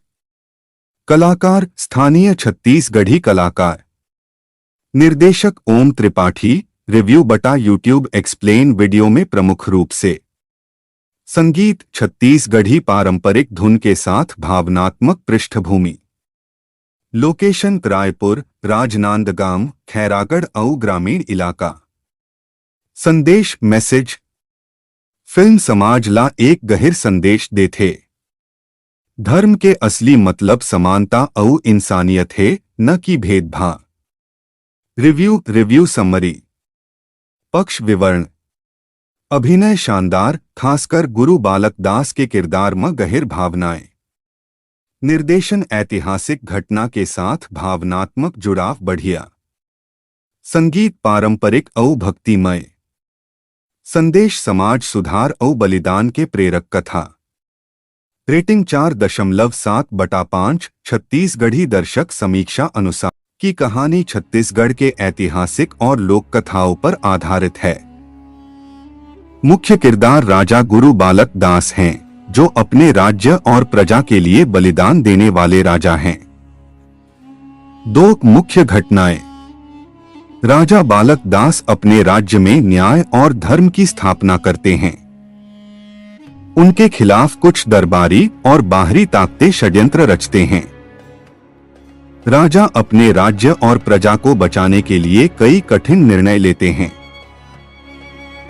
कलाकार, स्थानीय छत्तीसगढ़ी कलाकार। निर्देशक ओम त्रिपाठी, रिव्यू बटा YouTube एक्सप्लेन वीडियो में प्रमुख रूप से। संगीत, छत्तीसगढ़ी पारंपरिक धुन के साथ भावनात्मक पृष्ठभूमि। लोकेशन, रायपुर, राजनांदगांव, खैरागढ़ अउ ग्रामीण इलाका। संदेश, मैसेज। फिल्म समाज ला एक गहिर संदेश देथे। धर्म के असली मतलब समानता अउ इंसानियत हे, न कि भेदभाव। Review, review summary. पक्ष विवरण। अभिनय शानदार, खासकर गुरु बालक दास के किरदार म गहिर भावनाएं। निर्देशन, ऐतिहासिक घटना के साथ भावनात्मक जुड़ाव बढ़िया। संगीत, पारंपरिक अउ भक्तिमय। संदेश, समाज सुधार अउ बलिदान के प्रेरक कथा। रेटिंग चार दशमलव सात बटा पाँच। छत्तीसगढ़ी दर्शक समीक्षा अनुसार की कहानी छत्तीसगढ़ के ऐतिहासिक और लोक कथाओं पर आधारित है। मुख्य किरदार राजा गुरु बालक दास हैं, जो अपने राज्य और प्रजा के लिए बलिदान देने वाले राजा हैं। दो मुख्य घटनाएं। राजा बालक दास अपने राज्य में न्याय और धर्म की स्थापना करते हैं। उनके खिलाफ कुछ दरबारी और बाहरी ताकतें षड्यंत्र रचते हैं। राजा अपने राज्य और प्रजा को बचाने के लिए कई कठिन निर्णय लेते हैं।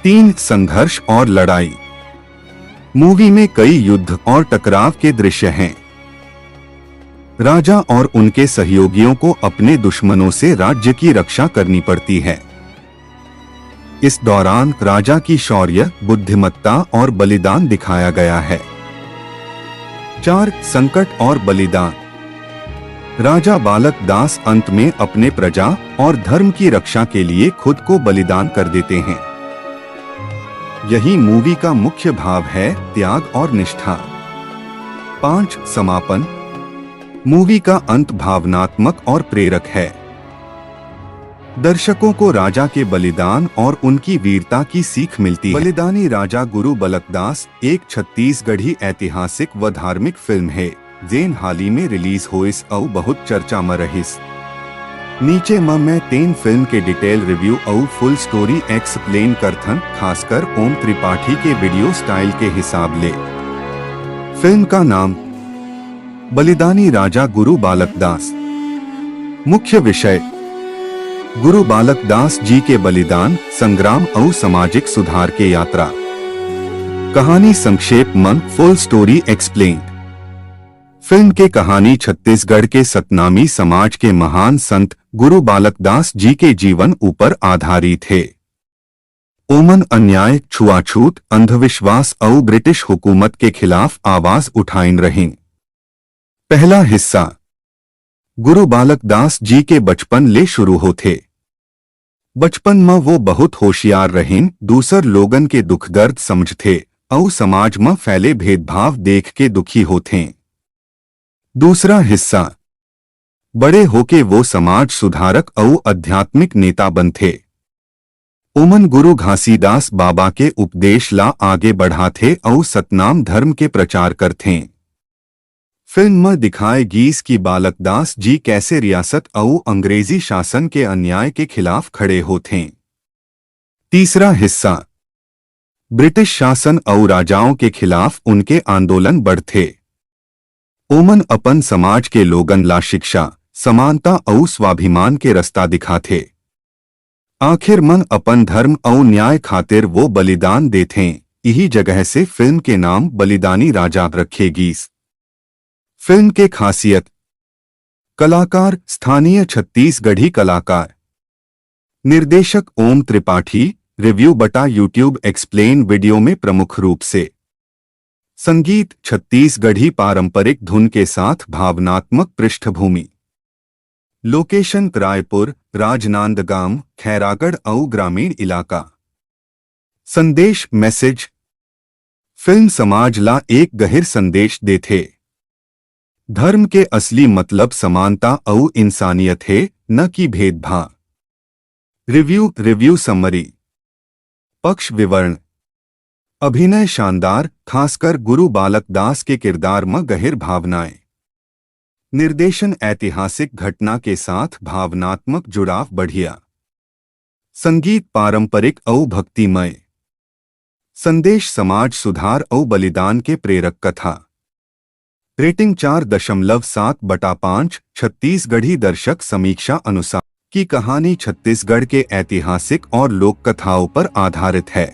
तीन, संघर्ष और लड़ाई। मूवी में कई युद्ध और टकराव के दृश्य हैं। राजा और उनके सहयोगियों को अपने दुश्मनों से राज्य की रक्षा करनी पड़ती है। इस दौरान राजा की शौर्य, बुद्धिमत्ता और बलिदान दिखाया गया है। चार, संकट और बलिदान। राजा बालक दास अंत में अपने प्रजा और धर्म की रक्षा के लिए खुद को बलिदान कर देते हैं। यही मूवी का मुख्य भाव है, त्याग और निष्ठा। पाँच, समापन। मूवी का अंत भावनात्मक और प्रेरक है। दर्शकों को राजा के बलिदान और उनकी वीरता की सीख मिलती है। बलिदानी राजा गुरु बलकदास एक छत्तीसगढ़ी ऐतिहासिक व धार्मिक फिल्म है, जेन हाल ही में रिलीज होइस अउ बहुत चर्चा म रहिस। नीचे म मैं तेन फिल्म के डिटेल रिव्यू अउ फुल स्टोरी एक्सप्लेन करथन, खासकर ओम त्रिपाठी के वीडियो स्टाइल के हिसाब ले। फिल्म का नाम बलिदानी राजा गुरु बालक दास। मुख्य विषय, गुरु बालक दास जी के बलिदान, संग्राम अउ सामाजिक सुधार के यात्रा। कहानी संक्षेप म, फुल स्टोरी एक्सप्लेन। फिल्म के कहानी छत्तीसगढ़ के सतनामी समाज के महान संत गुरु बालक दास जी के जीवन ऊपर आधारित हे। ओमन अन्याय, छुआछूत, अंधविश्वास अउ ब्रिटिश हुकूमत के खिलाफ आवाज उठाइन रहिन। पहला हिस्सा, गुरु बालक दास जी के बचपन ले शुरू होथे। बचपन म वो बहुत होशियार रहिन, दूसर लोगन के दुख दर्द समझथे अउ समाज म फैले भेदभाव देख के दुखी होथें। दूसरा हिस्सा, बड़े होके वो समाज सुधारक अउ आध्यात्मिक नेता बनथे। ओमन गुरु घासीदास बाबा के उपदेश ला आगे बढ़ाथे अउ सतनाम धर्म के प्रचार करथें। फिल्म म दिखाए गीस कि बालक दास जी कैसे रियासत अउ अंग्रेजी शासन के अन्याय के खिलाफ खड़े होथें। तीसरा हिस्सा, ब्रिटिश शासन अउ राजाओं के खिलाफ उनके आंदोलन बढ़थे। ओमन अपन समाज के लोगन ला शिक्षा, समानता अउ स्वाभिमान के रस्ता दिखाथे। आखिर मन अपन धर्म अउ न्याय खातिर वो बलिदान देथें। इही जगह से फिल्म के नाम बलिदानी राजा रखे गीस। फिल्म के खासियत, कलाकार, स्थानीय छत्तीसगढ़ी कलाकार। निर्देशक ओम त्रिपाठी, रिव्यू बटा YouTube एक्सप्लेन वीडियो में प्रमुख रूप से। संगीत छत्तीसगढ़ी पारंपरिक धुन के साथ भावनात्मक पृष्ठभूमि। लोकेशन रायपुर, राजनांदगांव, खैरागढ़ अउ ग्रामीण इलाका। संदेश, मैसेज। फिल्म समाज ला एक गहिर संदेश देथे। धर्म के असली मतलब समानता अउ इंसानियत हे, न कि भेदभाव। Review, review summary. पक्ष विवरण। अभिनय शानदार, खासकर गुरु बालक दास के किरदार म गहिर भावनाएं। निर्देशन ऐतिहासिक घटना के साथ भावनात्मक जुड़ाव बढ़िया। संगीत पारंपरिक अउ भक्तिमय। संदेश समाज सुधार अउ बलिदान के प्रेरक कथा। रेटिंग चार दशमलव सात बटा पाँच, छत्तीसगढ़ी दर्शक समीक्षा अनुसार की कहानी छत्तीसगढ़ के ऐतिहासिक और लोक कथाओं पर आधारित है।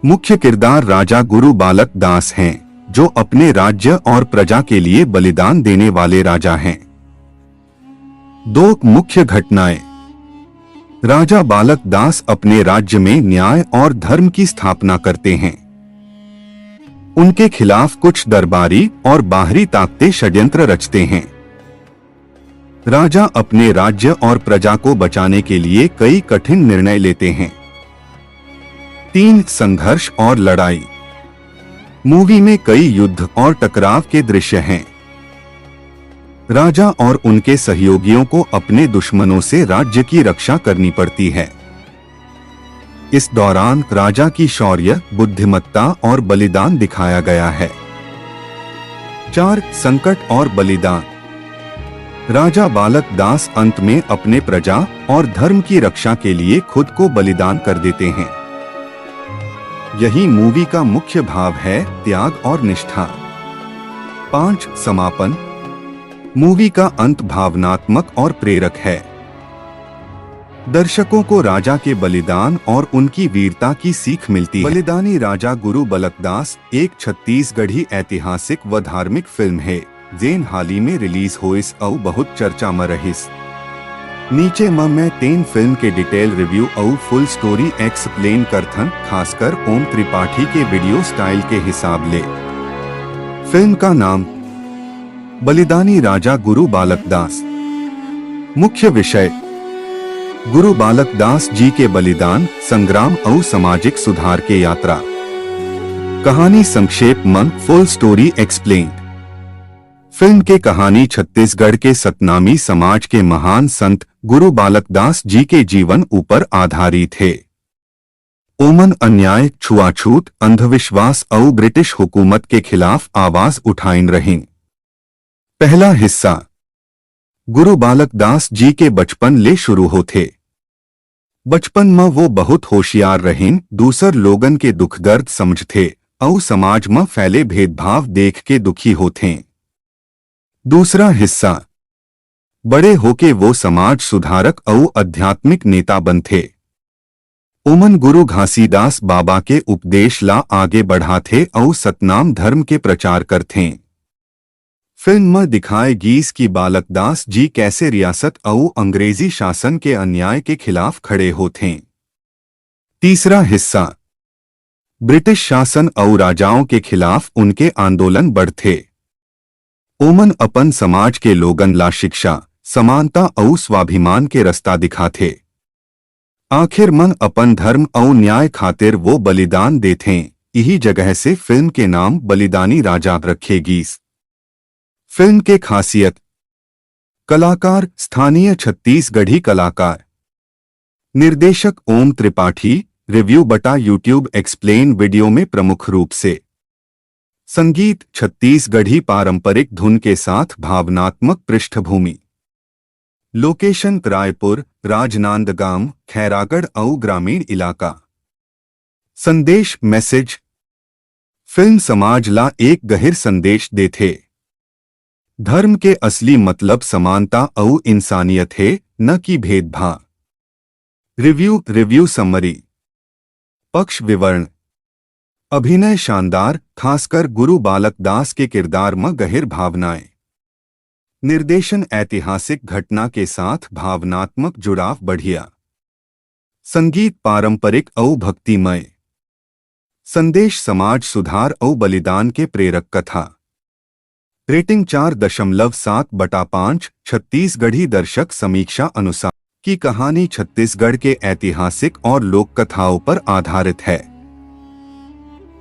मुख्य किरदार राजा गुरु बालक दास हैं, जो अपने राज्य और प्रजा के लिए बलिदान देने वाले राजा हैं। दो मुख्य घटनाएं। राजा बालक दास अपने राज्य में न्याय और धर्म की स्थापना करते हैं। उनके खिलाफ कुछ दरबारी और बाहरी ताकतें षड्यंत्र रचते हैं। राजा अपने राज्य और प्रजा को बचाने के लिए कई कठिन निर्णय लेते हैं। तीन, संघर्ष और लड़ाई। मूवी में कई युद्ध और टकराव के दृश्य हैं। राजा और उनके सहयोगियों को अपने दुश्मनों से राज्य की रक्षा करनी पड़ती है। इस दौरान राजा की शौर्य, बुद्धिमत्ता और बलिदान दिखाया गया है। चार, संकट और बलिदान। राजा बालक दास अंत में अपने प्रजा और धर्म की रक्षा के लिए खुद को बलिदान कर देते हैं। यही मूवी का मुख्य भाव है, त्याग और निष्ठा। पाँच, समापन। मूवी का अंत भावनात्मक और प्रेरक है। दर्शकों को राजा के बलिदान और उनकी वीरता की सीख मिलती है। बलिदानी राजा गुरु बलकदास एक छत्तीसगढ़ी ऐतिहासिक व धार्मिक फिल्म है, जेन हाल ही में रिलीज होइस अउ बहुत चर्चा म रहिस। नीचे म मैं तेन फिल्म के डिटेल रिव्यू अउ फुल स्टोरी एक्सप्लेन करथन, खासकर ओम त्रिपाठी के वीडियो स्टाइल के हिसाब ले। फिल्म का नाम बलिदानी राजा गुरु बालक दास। मुख्य विषय, गुरु बालक दास जी के बलिदान, संग्राम अउ सामाजिक सुधार के यात्रा। कहानी संक्षेप म, फुल स्टोरी एक्सप्लेन। फिल्म के कहानी छत्तीसगढ़ के सतनामी समाज के महान संत गुरु बालक दास जी के जीवन ऊपर आधारित हे। ओमन अन्याय, छुआछूत, अंधविश्वास अउ ब्रिटिश हुकूमत के खिलाफ आवाज उठाइन रहिन। पहला हिस्सा गुरु बालक दास जी के बचपन ले शुरू होथे। बचपन म वो बहुत होशियार रहिन, दूसर लोगन के दुख दर्द समझथे अउ समाज म फैले भेदभाव देख के दुखी होथें। दूसरा हिस्सा, बड़े होके वो समाज सुधारक अउ आध्यात्मिक नेता बनथे। ओमन गुरु घासीदास बाबा के उपदेश ला आगे बढ़ाथे अउ सतनाम धर्म के प्रचार करथें। फिल्म म दिखाए गीस कि बालक दास जी कैसे रियासत अउ अंग्रेजी शासन के अन्याय के खिलाफ खड़े होथें। तीसरा हिस्सा, ब्रिटिश शासन अउ राजाओं के खिलाफ उनके आंदोलन बढ़थे। ओमन अपन समाज के लोगन ला शिक्षा, समानता अउ स्वाभिमान के रस्ता दिखाथे। आखिर म अपन धर्म अउ न्याय खातिर वो बलिदान देथें। इही जगह से फिल्म के नाम बलिदानी राजा रखे गीस। फिल्म के खासियत, कलाकार, स्थानीय छत्तीसगढ़ी कलाकार। निर्देशक ओम त्रिपाठी, रिव्यू बटा YouTube एक्सप्लेन वीडियो में प्रमुख रूप से। संगीत, छत्तीसगढ़ी पारंपरिक धुन के साथ भावनात्मक पृष्ठभूमि। लोकेशन, रायपुर, राजनांदगांव, खैरागढ़ अउ ग्रामीण इलाका। संदेश, मैसेज। फिल्म समाज ला एक गहिर संदेश देथे। धर्म के असली मतलब समानता अउ इंसानियत हे, न कि भेदभाव। Review, review summary. पक्ष विवरण। अभिनय शानदार, खासकर गुरु बालक दास के किरदार म गहिर भावनाएं। निर्देशन ऐतिहासिक घटना के साथ भावनात्मक जुड़ाव बढ़िया। संगीत पारंपरिक अउ भक्तिमय। संदेश, समाज सुधार अउ बलिदान के प्रेरक कथा। रेटिंग चार दशमलव सात बटा पाँच। छत्तीसगढ़ी दर्शक समीक्षा अनुसार की कहानी छत्तीसगढ़ के ऐतिहासिक और लोक कथाओं पर आधारित है।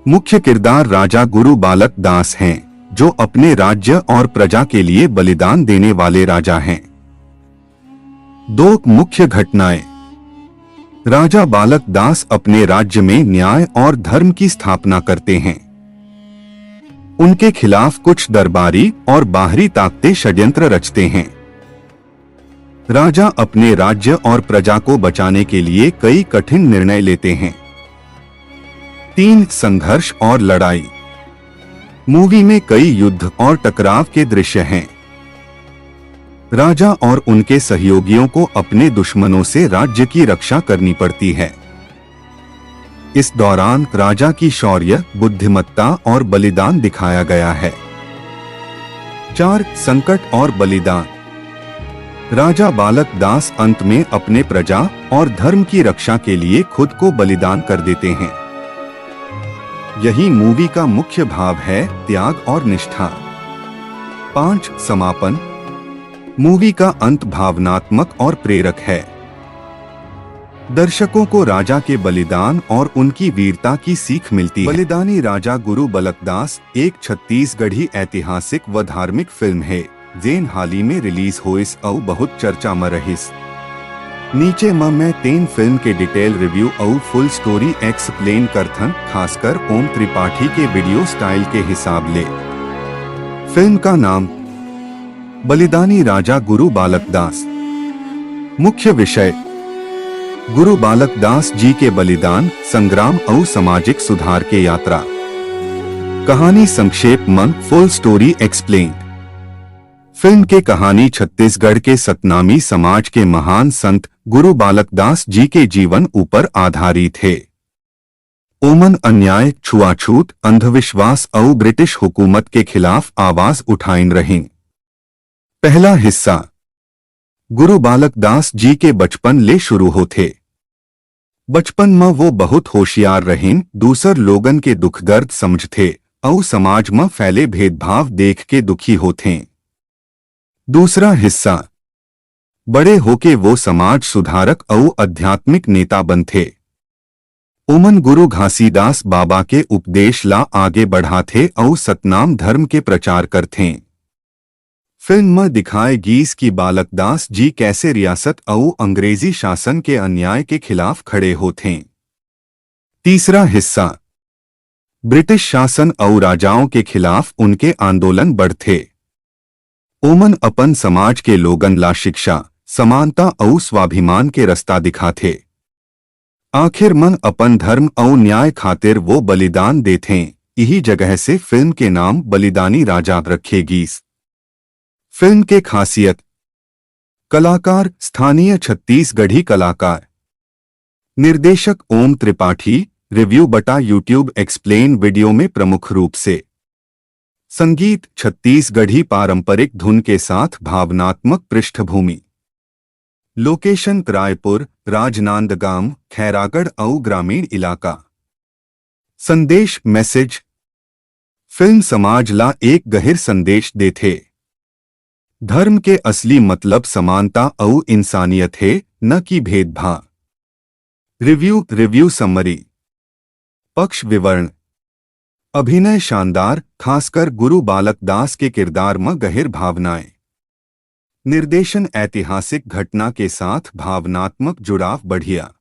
मुख्य किरदार राजा गुरु बालक दास हैं, जो अपने राज्य और प्रजा के लिए बलिदान देने वाले राजा हैं। दो मुख्य घटनाएं। राजा बालक दास अपने राज्य में न्याय और धर्म की स्थापना करते हैं। उनके खिलाफ कुछ दरबारी और बाहरी ताकतें षड्यंत्र रचते हैं। राजा अपने राज्य और प्रजा को बचाने के लिए कई कठिन निर्णय लेते हैं। तीन, संघर्ष और लड़ाई। मूवी में कई युद्ध और टकराव के दृश्य हैं। राजा और उनके सहयोगियों को अपने दुश्मनों से राज्य की रक्षा करनी पड़ती है। इस दौरान राजा की शौर्य, बुद्धिमत्ता और बलिदान दिखाया गया है। चार, संकट और बलिदान। राजा बालक दास अंत में अपने प्रजा और धर्म की रक्षा के लिए खुद को बलिदान कर देते हैं। यही मूवी का मुख्य भाव है, त्याग और निष्ठा। पाँच, समापन। मूवी का अंत भावनात्मक और प्रेरक है। दर्शकों को राजा के बलिदान और उनकी वीरता की सीख मिलती है। बलिदानी राजा गुरु बलकदास एक छत्तीसगढ़ी ऐतिहासिक व धार्मिक फिल्म है, जेन हाल ही में रिलीज होइस अउ बहुत चर्चा म रहिस। नीचे म मैं तेन फिल्म के डिटेल रिव्यू अउ फुल स्टोरी एक्सप्लेन करथन, खासकर ओम त्रिपाठी के वीडियो स्टाइल के हिसाब ले। फिल्म का नाम बलिदानी राजा गुरु बालक दास। मुख्य विषय, गुरु बालक दास जी के बलिदान, संग्राम अउ सामाजिक सुधार के यात्रा। कहानी संक्षेप म, फुल स्टोरी एक्सप्लेन। फिल्म के कहानी छत्तीसगढ़ के सतनामी समाज के महान संत गुरु बालक दास जी के जीवन ऊपर आधारित हे। ओमन अन्याय, छुआछूत, अंधविश्वास अउ ब्रिटिश हुकूमत के खिलाफ आवाज उठाइन रहिन। पहला हिस्सा गुरु बालक दास जी के बचपन ले शुरू होथे। बचपन म वो बहुत होशियार रहिन, दूसर लोगन के दुख दर्द समझथे अउ समाज म फैले भेदभाव देख के दुखी होथें। दूसरा हिस्सा, बड़े होके वो समाज सुधारक अउ आध्यात्मिक नेता बनथे। ओमन गुरु घासीदास बाबा के उपदेश ला आगे बढ़ाथे अउ सतनाम धर्म के प्रचार करथें। फिल्म म दिखाए गीस कि बालक दास जी कैसे रियासत अउ अंग्रेजी शासन के अन्याय के खिलाफ खड़े होथें। तीसरा हिस्सा, ब्रिटिश शासन अउ राजाओं के खिलाफ उनके आंदोलन बढ़थे। ओमन अपन समाज के लोगन ला शिक्षा, समानता अउ स्वाभिमान के रस्ता दिखाथे। आखिर म अपन धर्म अउ न्याय खातिर वो बलिदान देथें। इही जगह से फिल्म के नाम बलिदानी राजा रखे गीस। फिल्म के खासियत, कलाकार, स्थानीय छत्तीसगढ़ी कलाकार। निर्देशक ओम त्रिपाठी। रिव्यू बटा YouTube एक्सप्लेन वीडियो में प्रमुख रूप से संगीत, छत्तीसगढ़ी पारंपरिक धुन के साथ भावनात्मक पृष्ठभूमि। लोकेशन, रायपुर, राजनांदगांव, खैरागढ़ अउ ग्रामीण इलाका। संदेश, मैसेज। फिल्म समाज ला एक गहिर संदेश देथे। धर्म के असली मतलब समानता अउ इंसानियत हे, न कि भेदभाव। Review, review summary. पक्ष विवरण। अभिनय शानदार, खासकर गुरु बालक दास के किरदार म गहिर भावनाएं। निर्देशन, ऐतिहासिक घटना के साथ भावनात्मक जुड़ाव बढ़िया।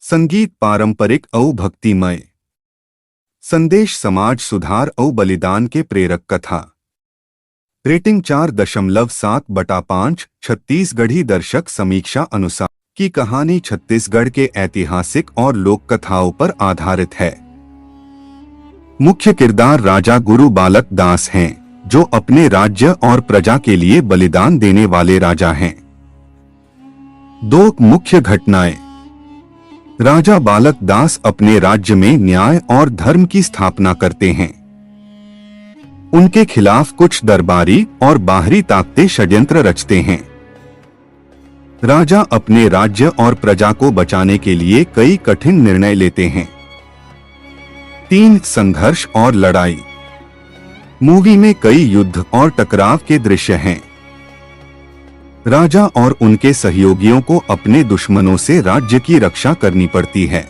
संगीत, पारंपरिक अउ भक्तिमय। संदेश, समाज सुधार अउ बलिदान के प्रेरक कथा। रेटिंग चार दशमलव सात बटा पाँच। छत्तीसगढ़ी दर्शक समीक्षा अनुसार की कहानी छत्तीसगढ़ के ऐतिहासिक और लोक कथाओं पर आधारित है। मुख्य किरदार राजा गुरु बालक दास हैं, जो अपने राज्य और प्रजा के लिए बलिदान देने वाले राजा हैं। दो मुख्य घटनाएं। राजा बालक दास अपने राज्य में न्याय और धर्म की स्थापना करते हैं। उनके खिलाफ कुछ दरबारी और बाहरी ताकतें षड्यंत्र रचते हैं। राजा अपने राज्य और प्रजा को बचाने के लिए कई कठिन निर्णय लेते हैं। तीन, संघर्ष और लड़ाई। मूवी में कई युद्ध और टकराव के दृश्य हैं। राजा और उनके सहयोगियों को अपने दुश्मनों से राज्य की रक्षा करनी पड़ती है।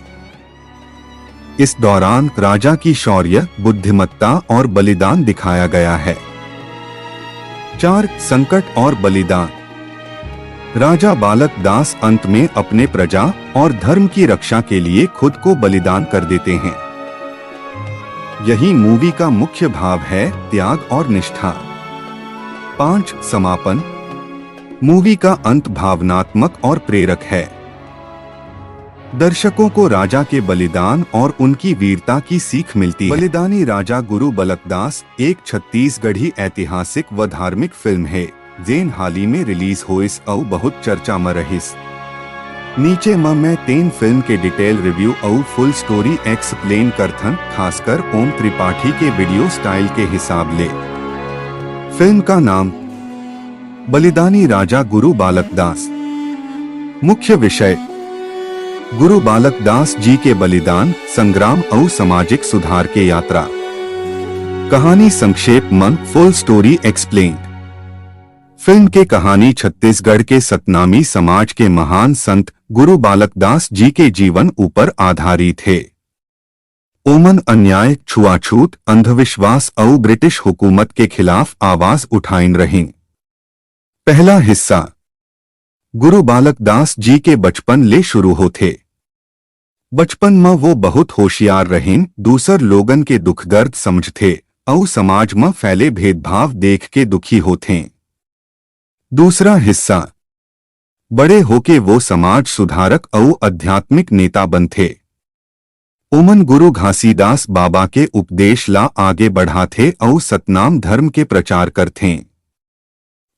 इस दौरान राजा की शौर्य, बुद्धिमत्ता और बलिदान दिखाया गया है। चार, संकट और बलिदान। राजा बालक दास अंत में अपने प्रजा और धर्म की रक्षा के लिए खुद को बलिदान कर देते हैं। यही मूवी का मुख्य भाव है, त्याग और निष्ठा। पांच, समापन। मूवी का अंत भावनात्मक और प्रेरक है। दर्शकों को राजा के बलिदान और उनकी वीरता की सीख मिलती है। बलिदानी राजा गुरु बलकदास एक छत्तीसगढ़ी ऐतिहासिक व धार्मिक फिल्म है, जेन हाल ही में रिलीज होइस अउ बहुत चर्चा म रहिस। नीचे म मैं तेन फिल्म के डिटेल रिव्यू अउ फुल स्टोरी एक्सप्लेन करथन, खासकर ओम त्रिपाठी के वीडियो स्टाइल के हिसाब ले। फिल्म का नाम बलिदानी राजा गुरु बालक दास। मुख्य विषय, गुरु बालक दास जी के बलिदान, संग्राम अउ सामाजिक सुधार के यात्रा। कहानी संक्षेप म, फुल स्टोरी एक्सप्लेन्ड। फिल्म के कहानी छत्तीसगढ़ के सतनामी समाज के महान संत गुरु बालक दास जी के जीवन ऊपर आधारित हे। ओमन अन्याय, छुआछूत, अंधविश्वास अउ ब्रिटिश हुकूमत के खिलाफ आवाज उठाइन रहिन। पहला हिस्सा, गुरु बालक दास जी के बचपन ले शुरू होथे। बचपन म वो बहुत होशियार रहिन, दूसर लोगन के दुख दर्द समझथे अउ समाज म फैले भेदभाव देख के दुखी होथें। दूसरा हिस्सा, बड़े होके वो समाज सुधारक अउ आध्यात्मिक नेता बनथे। ओमन गुरु घासीदास बाबा के उपदेश ला आगे बढ़ाथे अउ सतनाम धर्म के प्रचार करथें।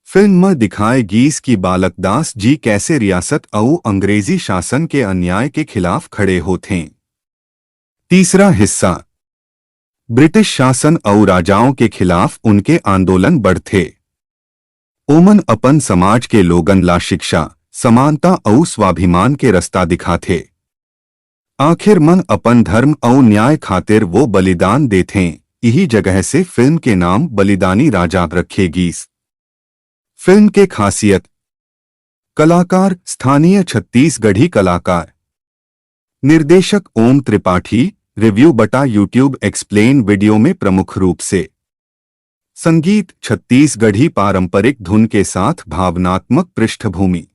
फिल्म म दिखाए गीस कि बालक दास जी कैसे रियासत अउ अंग्रेजी शासन के अन्याय के खिलाफ खड़े होथें। तीसरा हिस्सा, ब्रिटिश शासन अउ राजाओं के खिलाफ उनके आंदोलन बढ़थे। ओमन अपन समाज के लोगन ला शिक्षा, समानता अउ स्वाभिमान के रस्ता दिखाथे। आखिर म अपन धर्म अउ न्याय खातिर वो बलिदान देथें। इही जगह से फिल्म के नाम बलिदानी राजा रखे गीस। फिल्म के खासियत, कलाकार, स्थानीय छत्तीसगढ़ी कलाकार। निर्देशक ओम त्रिपाठी, रिव्यू बटा YouTube एक्सप्लेन वीडियो में प्रमुख रूप से। संगीत, छत्तीसगढ़ी पारंपरिक धुन के साथ भावनात्मक पृष्ठभूमि।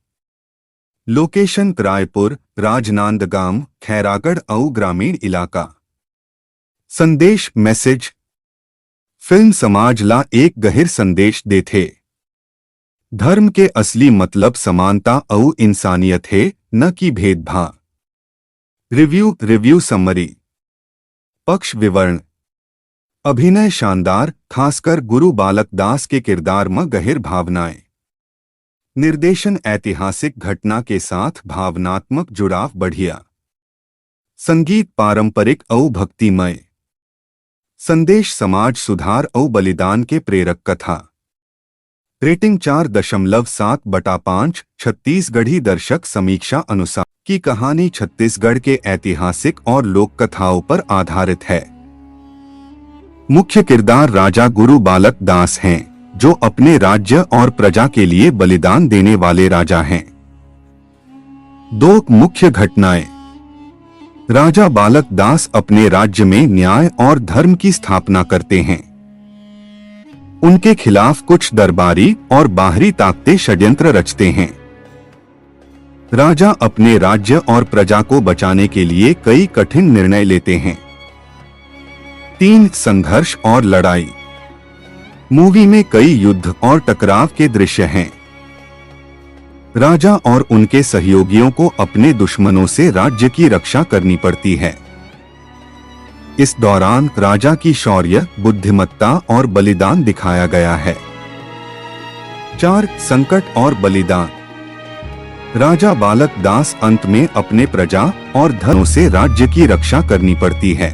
लोकेशन, रायपुर, राजनांदगांव, खैरागढ़ अउ ग्रामीण इलाका। संदेश, मैसेज। फिल्म समाज ला एक गहिर संदेश देथे। धर्म के असली मतलब समानता अउ इंसानियत हे, न कि भेदभाव। Review, review summary. पक्ष विवरण। अभिनय शानदार, खासकर गुरु बालक दास के किरदार म गहिर भावनाएं। निर्देशन, ऐतिहासिक घटना के साथ भावनात्मक जुड़ाव बढ़िया। संगीत पारंपरिक अउ भक्तिमय। संदेश समाज सुधार अउ बलिदान के प्रेरक कथा। रेटिंग चार दशमलव सात बटा पाँच। छत्तीसगढ़ी दर्शक समीक्षा अनुसार की कहानी छत्तीसगढ़ के ऐतिहासिक और लोक कथाओं पर आधारित है। मुख्य किरदार राजा गुरु बालक दास हैं, जो अपने राज्य और प्रजा के लिए बलिदान देने वाले राजा हैं। दो मुख्य घटनाएं। राजा बालक दास अपने राज्य में न्याय और धर्म की स्थापना करते हैं। उनके खिलाफ कुछ दरबारी और बाहरी ताकतें षड्यंत्र रचते हैं। राजा अपने राज्य और प्रजा को बचाने के लिए कई कठिन निर्णय लेते हैं। तीन, संघर्ष और लड़ाई। मूवी में कई युद्ध और टकराव के दृश्य हैं। राजा और उनके सहयोगियों को अपने दुश्मनों से राज्य की रक्षा करनी पड़ती है। इस दौरान राजा की शौर्य, बुद्धिमत्ता और बलिदान दिखाया गया है। चार, संकट और बलिदान। राजा बालक दास अंत में अपने प्रजा और धर्म से राज्य की रक्षा करनी पड़ती है।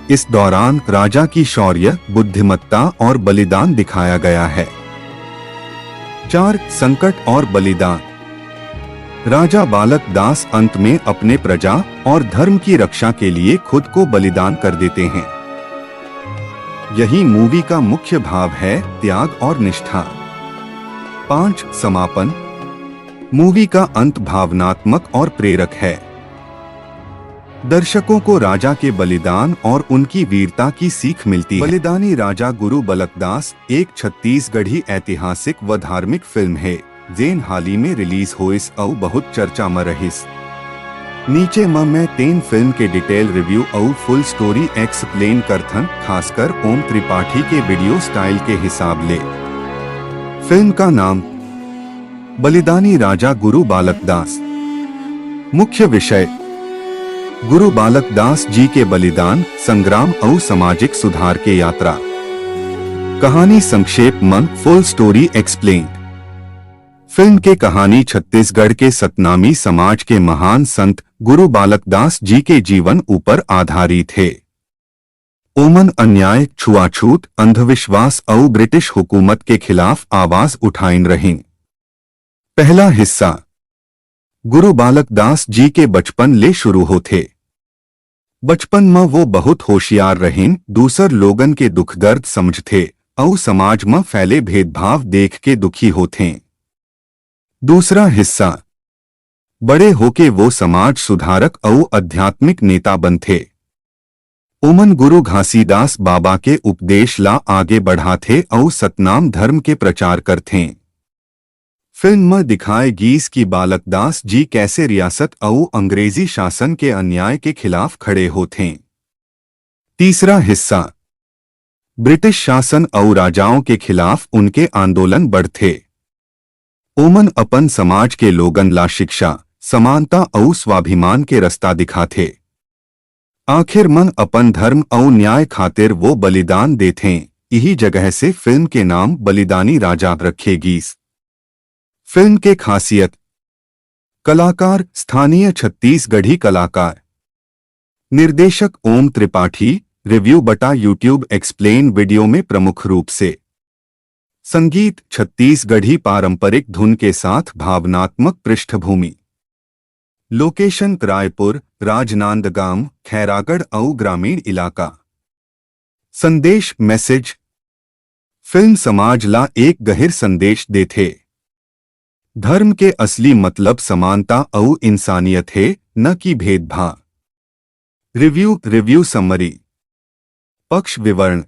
इस दौरान राजा की शौर्य, बुद्धिमत्ता और बलिदान दिखाया गया है। चार, संकट और बलिदान। राजा बालक दास अंत में अपने प्रजा और धर्म की रक्षा के लिए खुद को बलिदान कर देते हैं। यही मूवी का मुख्य भाव है, त्याग और निष्ठा। पाँच, समापन। मूवी का अंत भावनात्मक और प्रेरक है। दर्शकों को राजा के बलिदान और उनकी वीरता की सीख मिलती है। बलिदानी राजा गुरु बलकदास एक छत्तीसगढ़ी ऐतिहासिक व धार्मिक फिल्म है, जेन हाल ही में रिलीज होइस अउ बहुत चर्चा म रहिस। नीचे म मैं तेन फिल्म के डिटेल रिव्यू अउ फुल स्टोरी एक्सप्लेन करथन, खासकर ओम त्रिपाठी के वीडियो स्टाइल के हिसाब ले। फिल्म का नाम बलिदानी राजा गुरु बालक दास। मुख्य विषय, गुरु बालक दास जी के बलिदान, संग्राम अउ सामाजिक सुधार के यात्रा। कहानी संक्षेप म, फुल स्टोरी एक्सप्लेन। फिल्म के कहानी छत्तीसगढ़ के सतनामी समाज के महान संत गुरु बालक दास जी के जीवन ऊपर आधारित हे। ओमन अन्याय, छुआछूत, अंधविश्वास अउ ब्रिटिश हुकूमत के खिलाफ आवाज उठाइन रहिन। पहला हिस्सा गुरु बालक दास जी के बचपन ले शुरू होथे। बचपन म वो बहुत होशियार रहिन, दूसर लोगन के दुख दर्द समझथे अउ समाज म फैले भेदभाव देख के दुखी होथें। दूसरा हिस्सा, बड़े होके वो समाज सुधारक अउ आध्यात्मिक नेता बनथे। ओमन गुरु घासीदास बाबा के उपदेश ला आगे बढ़ाथे अउ सतनाम धर्म के प्रचार करथें। फिल्म म दिखाए गीस कि बालक दास जी कैसे रियासत अउ अंग्रेजी शासन के अन्याय के खिलाफ खड़े होथें। तीसरा हिस्सा, ब्रिटिश शासन अउ राजाओं के खिलाफ उनके आंदोलन बढ़थे। ओमन अपन समाज के लोगन ला शिक्षा, समानता अउ स्वाभिमान के रस्ता दिखाथे। आखिर म अपन धर्म अउ न्याय खातिर वो बलिदान देथें। इही जगह से फिल्म के नाम बलिदानी राजा रखे गीस। फिल्म के खासियत, कलाकार, स्थानीय छत्तीसगढ़ी कलाकार। निर्देशक ओम त्रिपाठी, रिव्यू बटा YouTube एक्सप्लेन वीडियो में प्रमुख रूप से। संगीत, छत्तीसगढ़ी पारंपरिक धुन के साथ भावनात्मक पृष्ठभूमि। लोकेशन, रायपुर, राजनांदगांव, खैरागढ़ अउ ग्रामीण इलाका। संदेश, मैसेज, फिल्म समाज ला एक गहिर संदेश देथे। धर्म के असली मतलब समानता अउ इंसानियत हे, न कि भेदभाव। रिव्यू, रिव्यू समरी, पक्ष विवरण।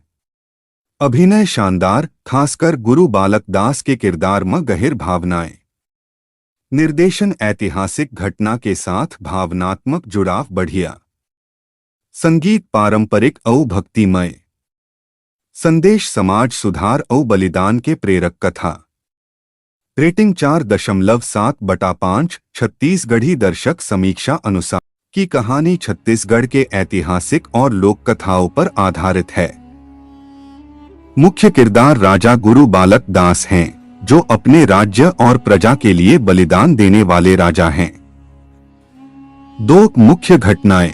अभिनय शानदार, खासकर गुरु बालक दास के किरदार म गहिर भावनाएं। निर्देशन, ऐतिहासिक घटना के साथ भावनात्मक जुड़ाव बढ़िया। संगीत पारंपरिक अउ भक्तिमय। संदेश समाज सुधार अउ बलिदान के प्रेरक कथा। रेटिंग चार दशमलव सात बटा पाँच। छत्तीसगढ़ी दर्शक समीक्षा अनुसार की कहानी छत्तीसगढ़ के ऐतिहासिक और लोक कथाओं पर आधारित है। मुख्य किरदार राजा गुरु बालक दास हैं, जो अपने राज्य और प्रजा के लिए बलिदान देने वाले राजा हैं। दो मुख्य घटनाएं।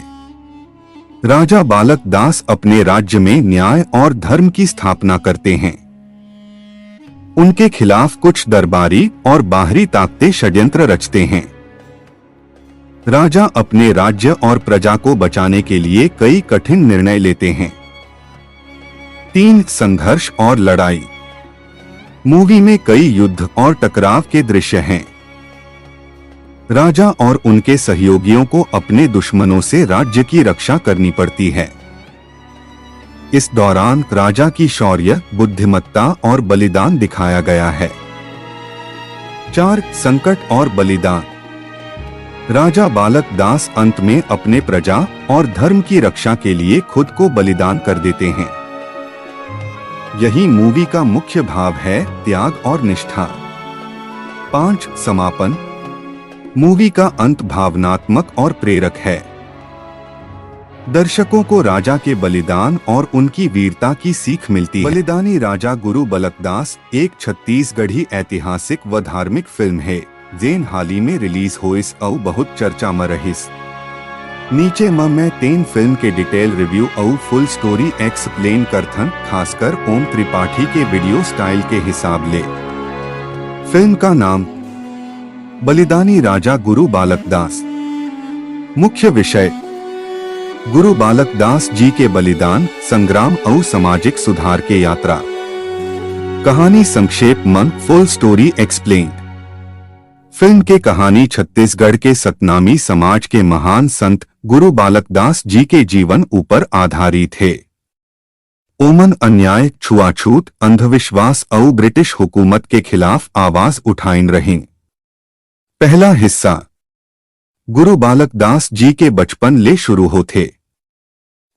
राजा बालक दास अपने राज्य में न्याय और धर्म की स्थापना करते हैं। उनके खिलाफ कुछ दरबारी और बाहरी ताकतें षड्यंत्र रचते हैं। राजा अपने राज्य और प्रजा को बचाने के लिए कई कठिन निर्णय लेते हैं। तीन, संघर्ष और लड़ाई। मूवी में कई युद्ध और टकराव के दृश्य हैं। राजा और उनके सहयोगियों को अपने दुश्मनों से राज्य की रक्षा करनी पड़ती है। इस दौरान राजा की शौर्य, बुद्धिमत्ता और बलिदान दिखाया गया है। चार, संकट और बलिदान। राजा बालक दास अंत में अपने प्रजा और धर्म की रक्षा के लिए खुद को बलिदान कर देते हैं। यही मूवी का मुख्य भाव है, त्याग और निष्ठा। पाँच, समापन। मूवी का अंत भावनात्मक और प्रेरक है। दर्शकों को राजा के बलिदान और उनकी वीरता की सीख मिलती है। बलिदानी राजा गुरु बलकदास एक छत्तीसगढ़ी ऐतिहासिक व धार्मिक फिल्म है, जेन हाल ही में रिलीज होइस अउ बहुत चर्चा म रहिस। नीचे म मैं तेन फिल्म के डिटेल रिव्यू अउ फुल स्टोरी एक्सप्लेन करथन, खासकर ओम त्रिपाठी के वीडियो स्टाइल के हिसाब ले। फिल्म का नाम बलिदानी राजा गुरु बालक दास। मुख्य विषय, गुरु बालक दास जी के बलिदान, संग्राम अउ सामाजिक सुधार के यात्रा। कहानी संक्षेप म, full story explained। फिल्म के कहानी छत्तीसगढ़ के सतनामी समाज के महान संत गुरु बालक दास जी के जीवन ऊपर आधारित हे। ओमन अन्याय, छुआछूत, अंधविश्वास अउ ब्रिटिश हुकूमत के खिलाफ आवाज उठाइन रहिन। पहला हिस्सा गुरु बालक दास जी के बचपन ले शुरू होथे।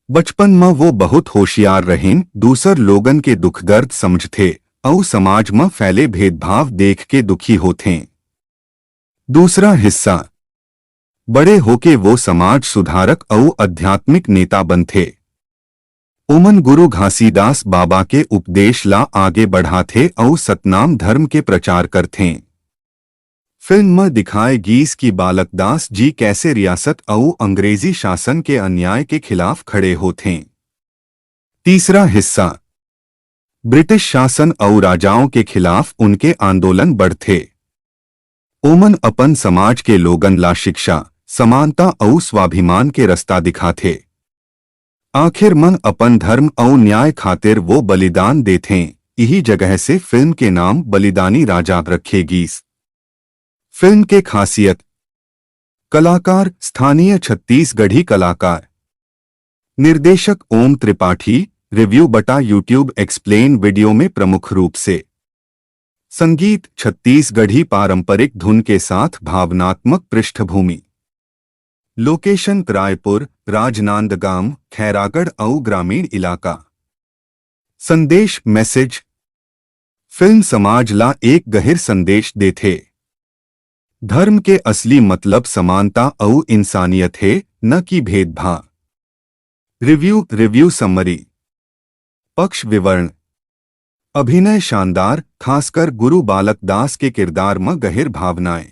बचपन म वो बहुत होशियार रहिन, दूसर लोगन के दुख दर्द समझथे अउ समाज म फैले भेदभाव देख के दुखी होथें। दूसरा हिस्सा, बड़े होके वो समाज सुधारक अउ आध्यात्मिक नेता बनथे। ओमन गुरु घासीदास बाबा के उपदेश ला आगे बढ़ाथे अउ सतनाम धर्म के प्रचार करथें। फिल्म म दिखाए गीस कि बालक दास जी कैसे रियासत अउ अंग्रेजी शासन के अन्याय के खिलाफ खड़े होथें। तीसरा हिस्सा, ब्रिटिश शासन अउ राजाओं के खिलाफ उनके आंदोलन बढ़थे। ओमन अपन समाज के लोगन ला शिक्षा, समानता अउ स्वाभिमान के रस्ता दिखाथे। आखिर म अपन धर्म अउ न्याय खातिर वो बलिदान देथें। इही जगह से फिल्म के नाम बलिदानी राजा रखे गीस। फिल्म के खासियत, कलाकार, स्थानीय छत्तीसगढ़ी कलाकार। निर्देशक ओम त्रिपाठी, रिव्यू बटा YouTube Explain video में प्रमुख रूप से। संगीत, छत्तीसगढ़ी पारंपरिक धुन के साथ भावनात्मक पृष्ठभूमि। लोकेशन, रायपुर, राजनांदगांव, खैरागढ़ अउ ग्रामीण इलाका। संदेश, मैसेज। फिल्म समाज ला एक गहिर संदेश देथे। धर्म के असली मतलब समानता अउ इंसानियत हे, न कि भेदभाव। Review, review summary. पक्ष विवरण। अभिनय शानदार, खासकर गुरु बालक दास के किरदार म गहिर भावनाएं।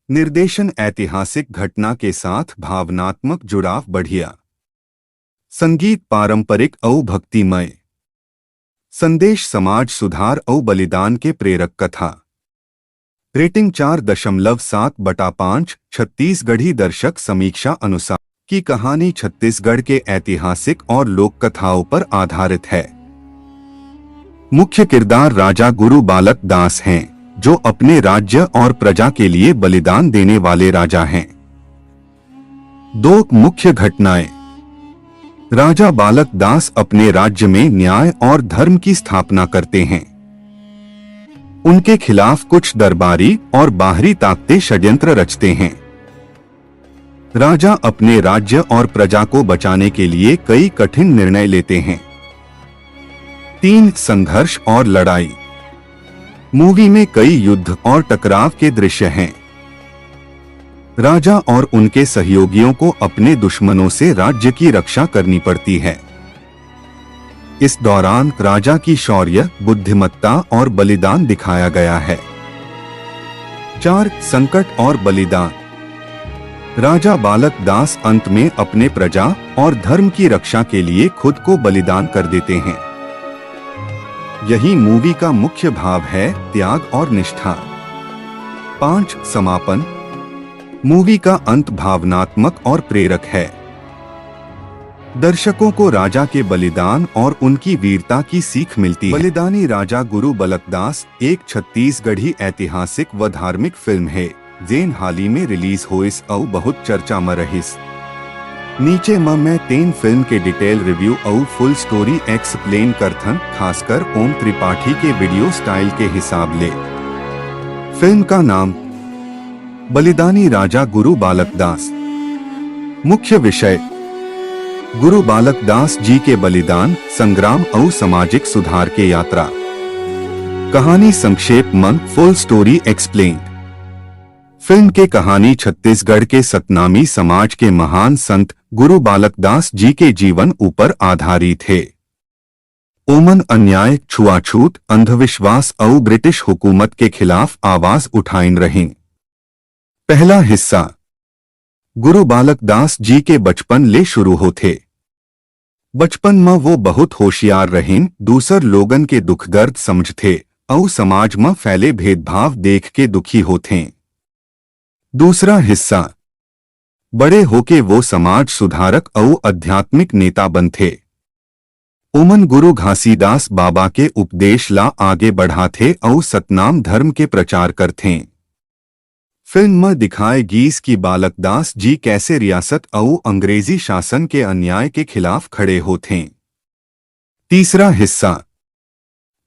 निर्देशन, ऐतिहासिक घटना के साथ भावनात्मक जुड़ाव बढ़िया। संगीत, पारंपरिक अउ भक्तिमय। संदेश, समाज सुधार अउ बलिदान के प्रेरक कथा। रेटिंग चार दशमलव सात बटा पाँच। छत्तीसगढ़ी दर्शक समीक्षा अनुसार की कहानी छत्तीसगढ़ के ऐतिहासिक और लोक कथाओं पर आधारित है। मुख्य किरदार राजा गुरु बालक दास हैं, जो अपने राज्य और प्रजा के लिए बलिदान देने वाले राजा हैं। दो मुख्य घटनाएं। राजा बालक दास अपने राज्य में न्याय और धर्म की स्थापना करते हैं। उनके खिलाफ कुछ दरबारी और बाहरी ताकतें षड्यंत्र रचते हैं। राजा अपने राज्य और प्रजा को बचाने के लिए कई कठिन निर्णय लेते हैं। तीन, संघर्ष और लड़ाई। मूवी में कई युद्ध और टकराव के दृश्य हैं। राजा और उनके सहयोगियों को अपने दुश्मनों से राज्य की रक्षा करनी पड़ती है। इस दौरान राजा की शौर्य, बुद्धिमत्ता और बलिदान दिखाया गया है। चार, संकट और बलिदान। राजा बालक दास अंत में अपने प्रजा और धर्म की रक्षा के लिए खुद को बलिदान कर देते हैं। यही मूवी का मुख्य भाव है, त्याग और निष्ठा। पाँच, समापन। मूवी का अंत भावनात्मक और प्रेरक है। दर्शकों को राजा के बलिदान और उनकी वीरता की सीख मिलती है। बलिदानी राजा गुरु बलकदास एक छत्तीसगढ़ी ऐतिहासिक व धार्मिक फिल्म है, जेन हाल ही में रिलीज होइस अउ बहुत चर्चा म रहिस। नीचे म मैं तेन फिल्म के डिटेल रिव्यू अउ फुल स्टोरी एक्सप्लेन करथन, खासकर ओम त्रिपाठी के वीडियो स्टाइल के हिसाब ले। फिल्म का नाम बलिदानी राजा गुरु बालक दास। मुख्य विषय, गुरु बालक दास जी के बलिदान, संग्राम अउ सामाजिक सुधार के यात्रा। कहानी संक्षेप म, फुल स्टोरी एक्सप्लेन। फिल्म के कहानी छत्तीसगढ़ के सतनामी समाज के महान संत गुरु बालक दास जी के जीवन ऊपर आधारित हे। ओमन अन्याय, छुआछूत, अंधविश्वास अउ ब्रिटिश हुकूमत के खिलाफ आवाज उठाइन रहिन। पहला हिस्सा गुरु बालक दास जी के बचपन ले शुरू होथे। बचपन म वो बहुत होशियार रहिन, दूसर लोगन के दुख दर्द समझथे अउ समाज म फैले भेदभाव देख के दुखी होथें। दूसरा हिस्सा। बड़े होके वो समाज सुधारक अउ आध्यात्मिक नेता बनथे। ओमन गुरु घासीदास बाबा के उपदेश ला आगे बढ़ाथे अउ सतनाम धर्म के प्रचार करथें। फिल्म म दिखाए गीस कि बालक दास जी कैसे रियासत अउ अंग्रेजी शासन के अन्याय के खिलाफ खड़े होथें। तीसरा हिस्सा।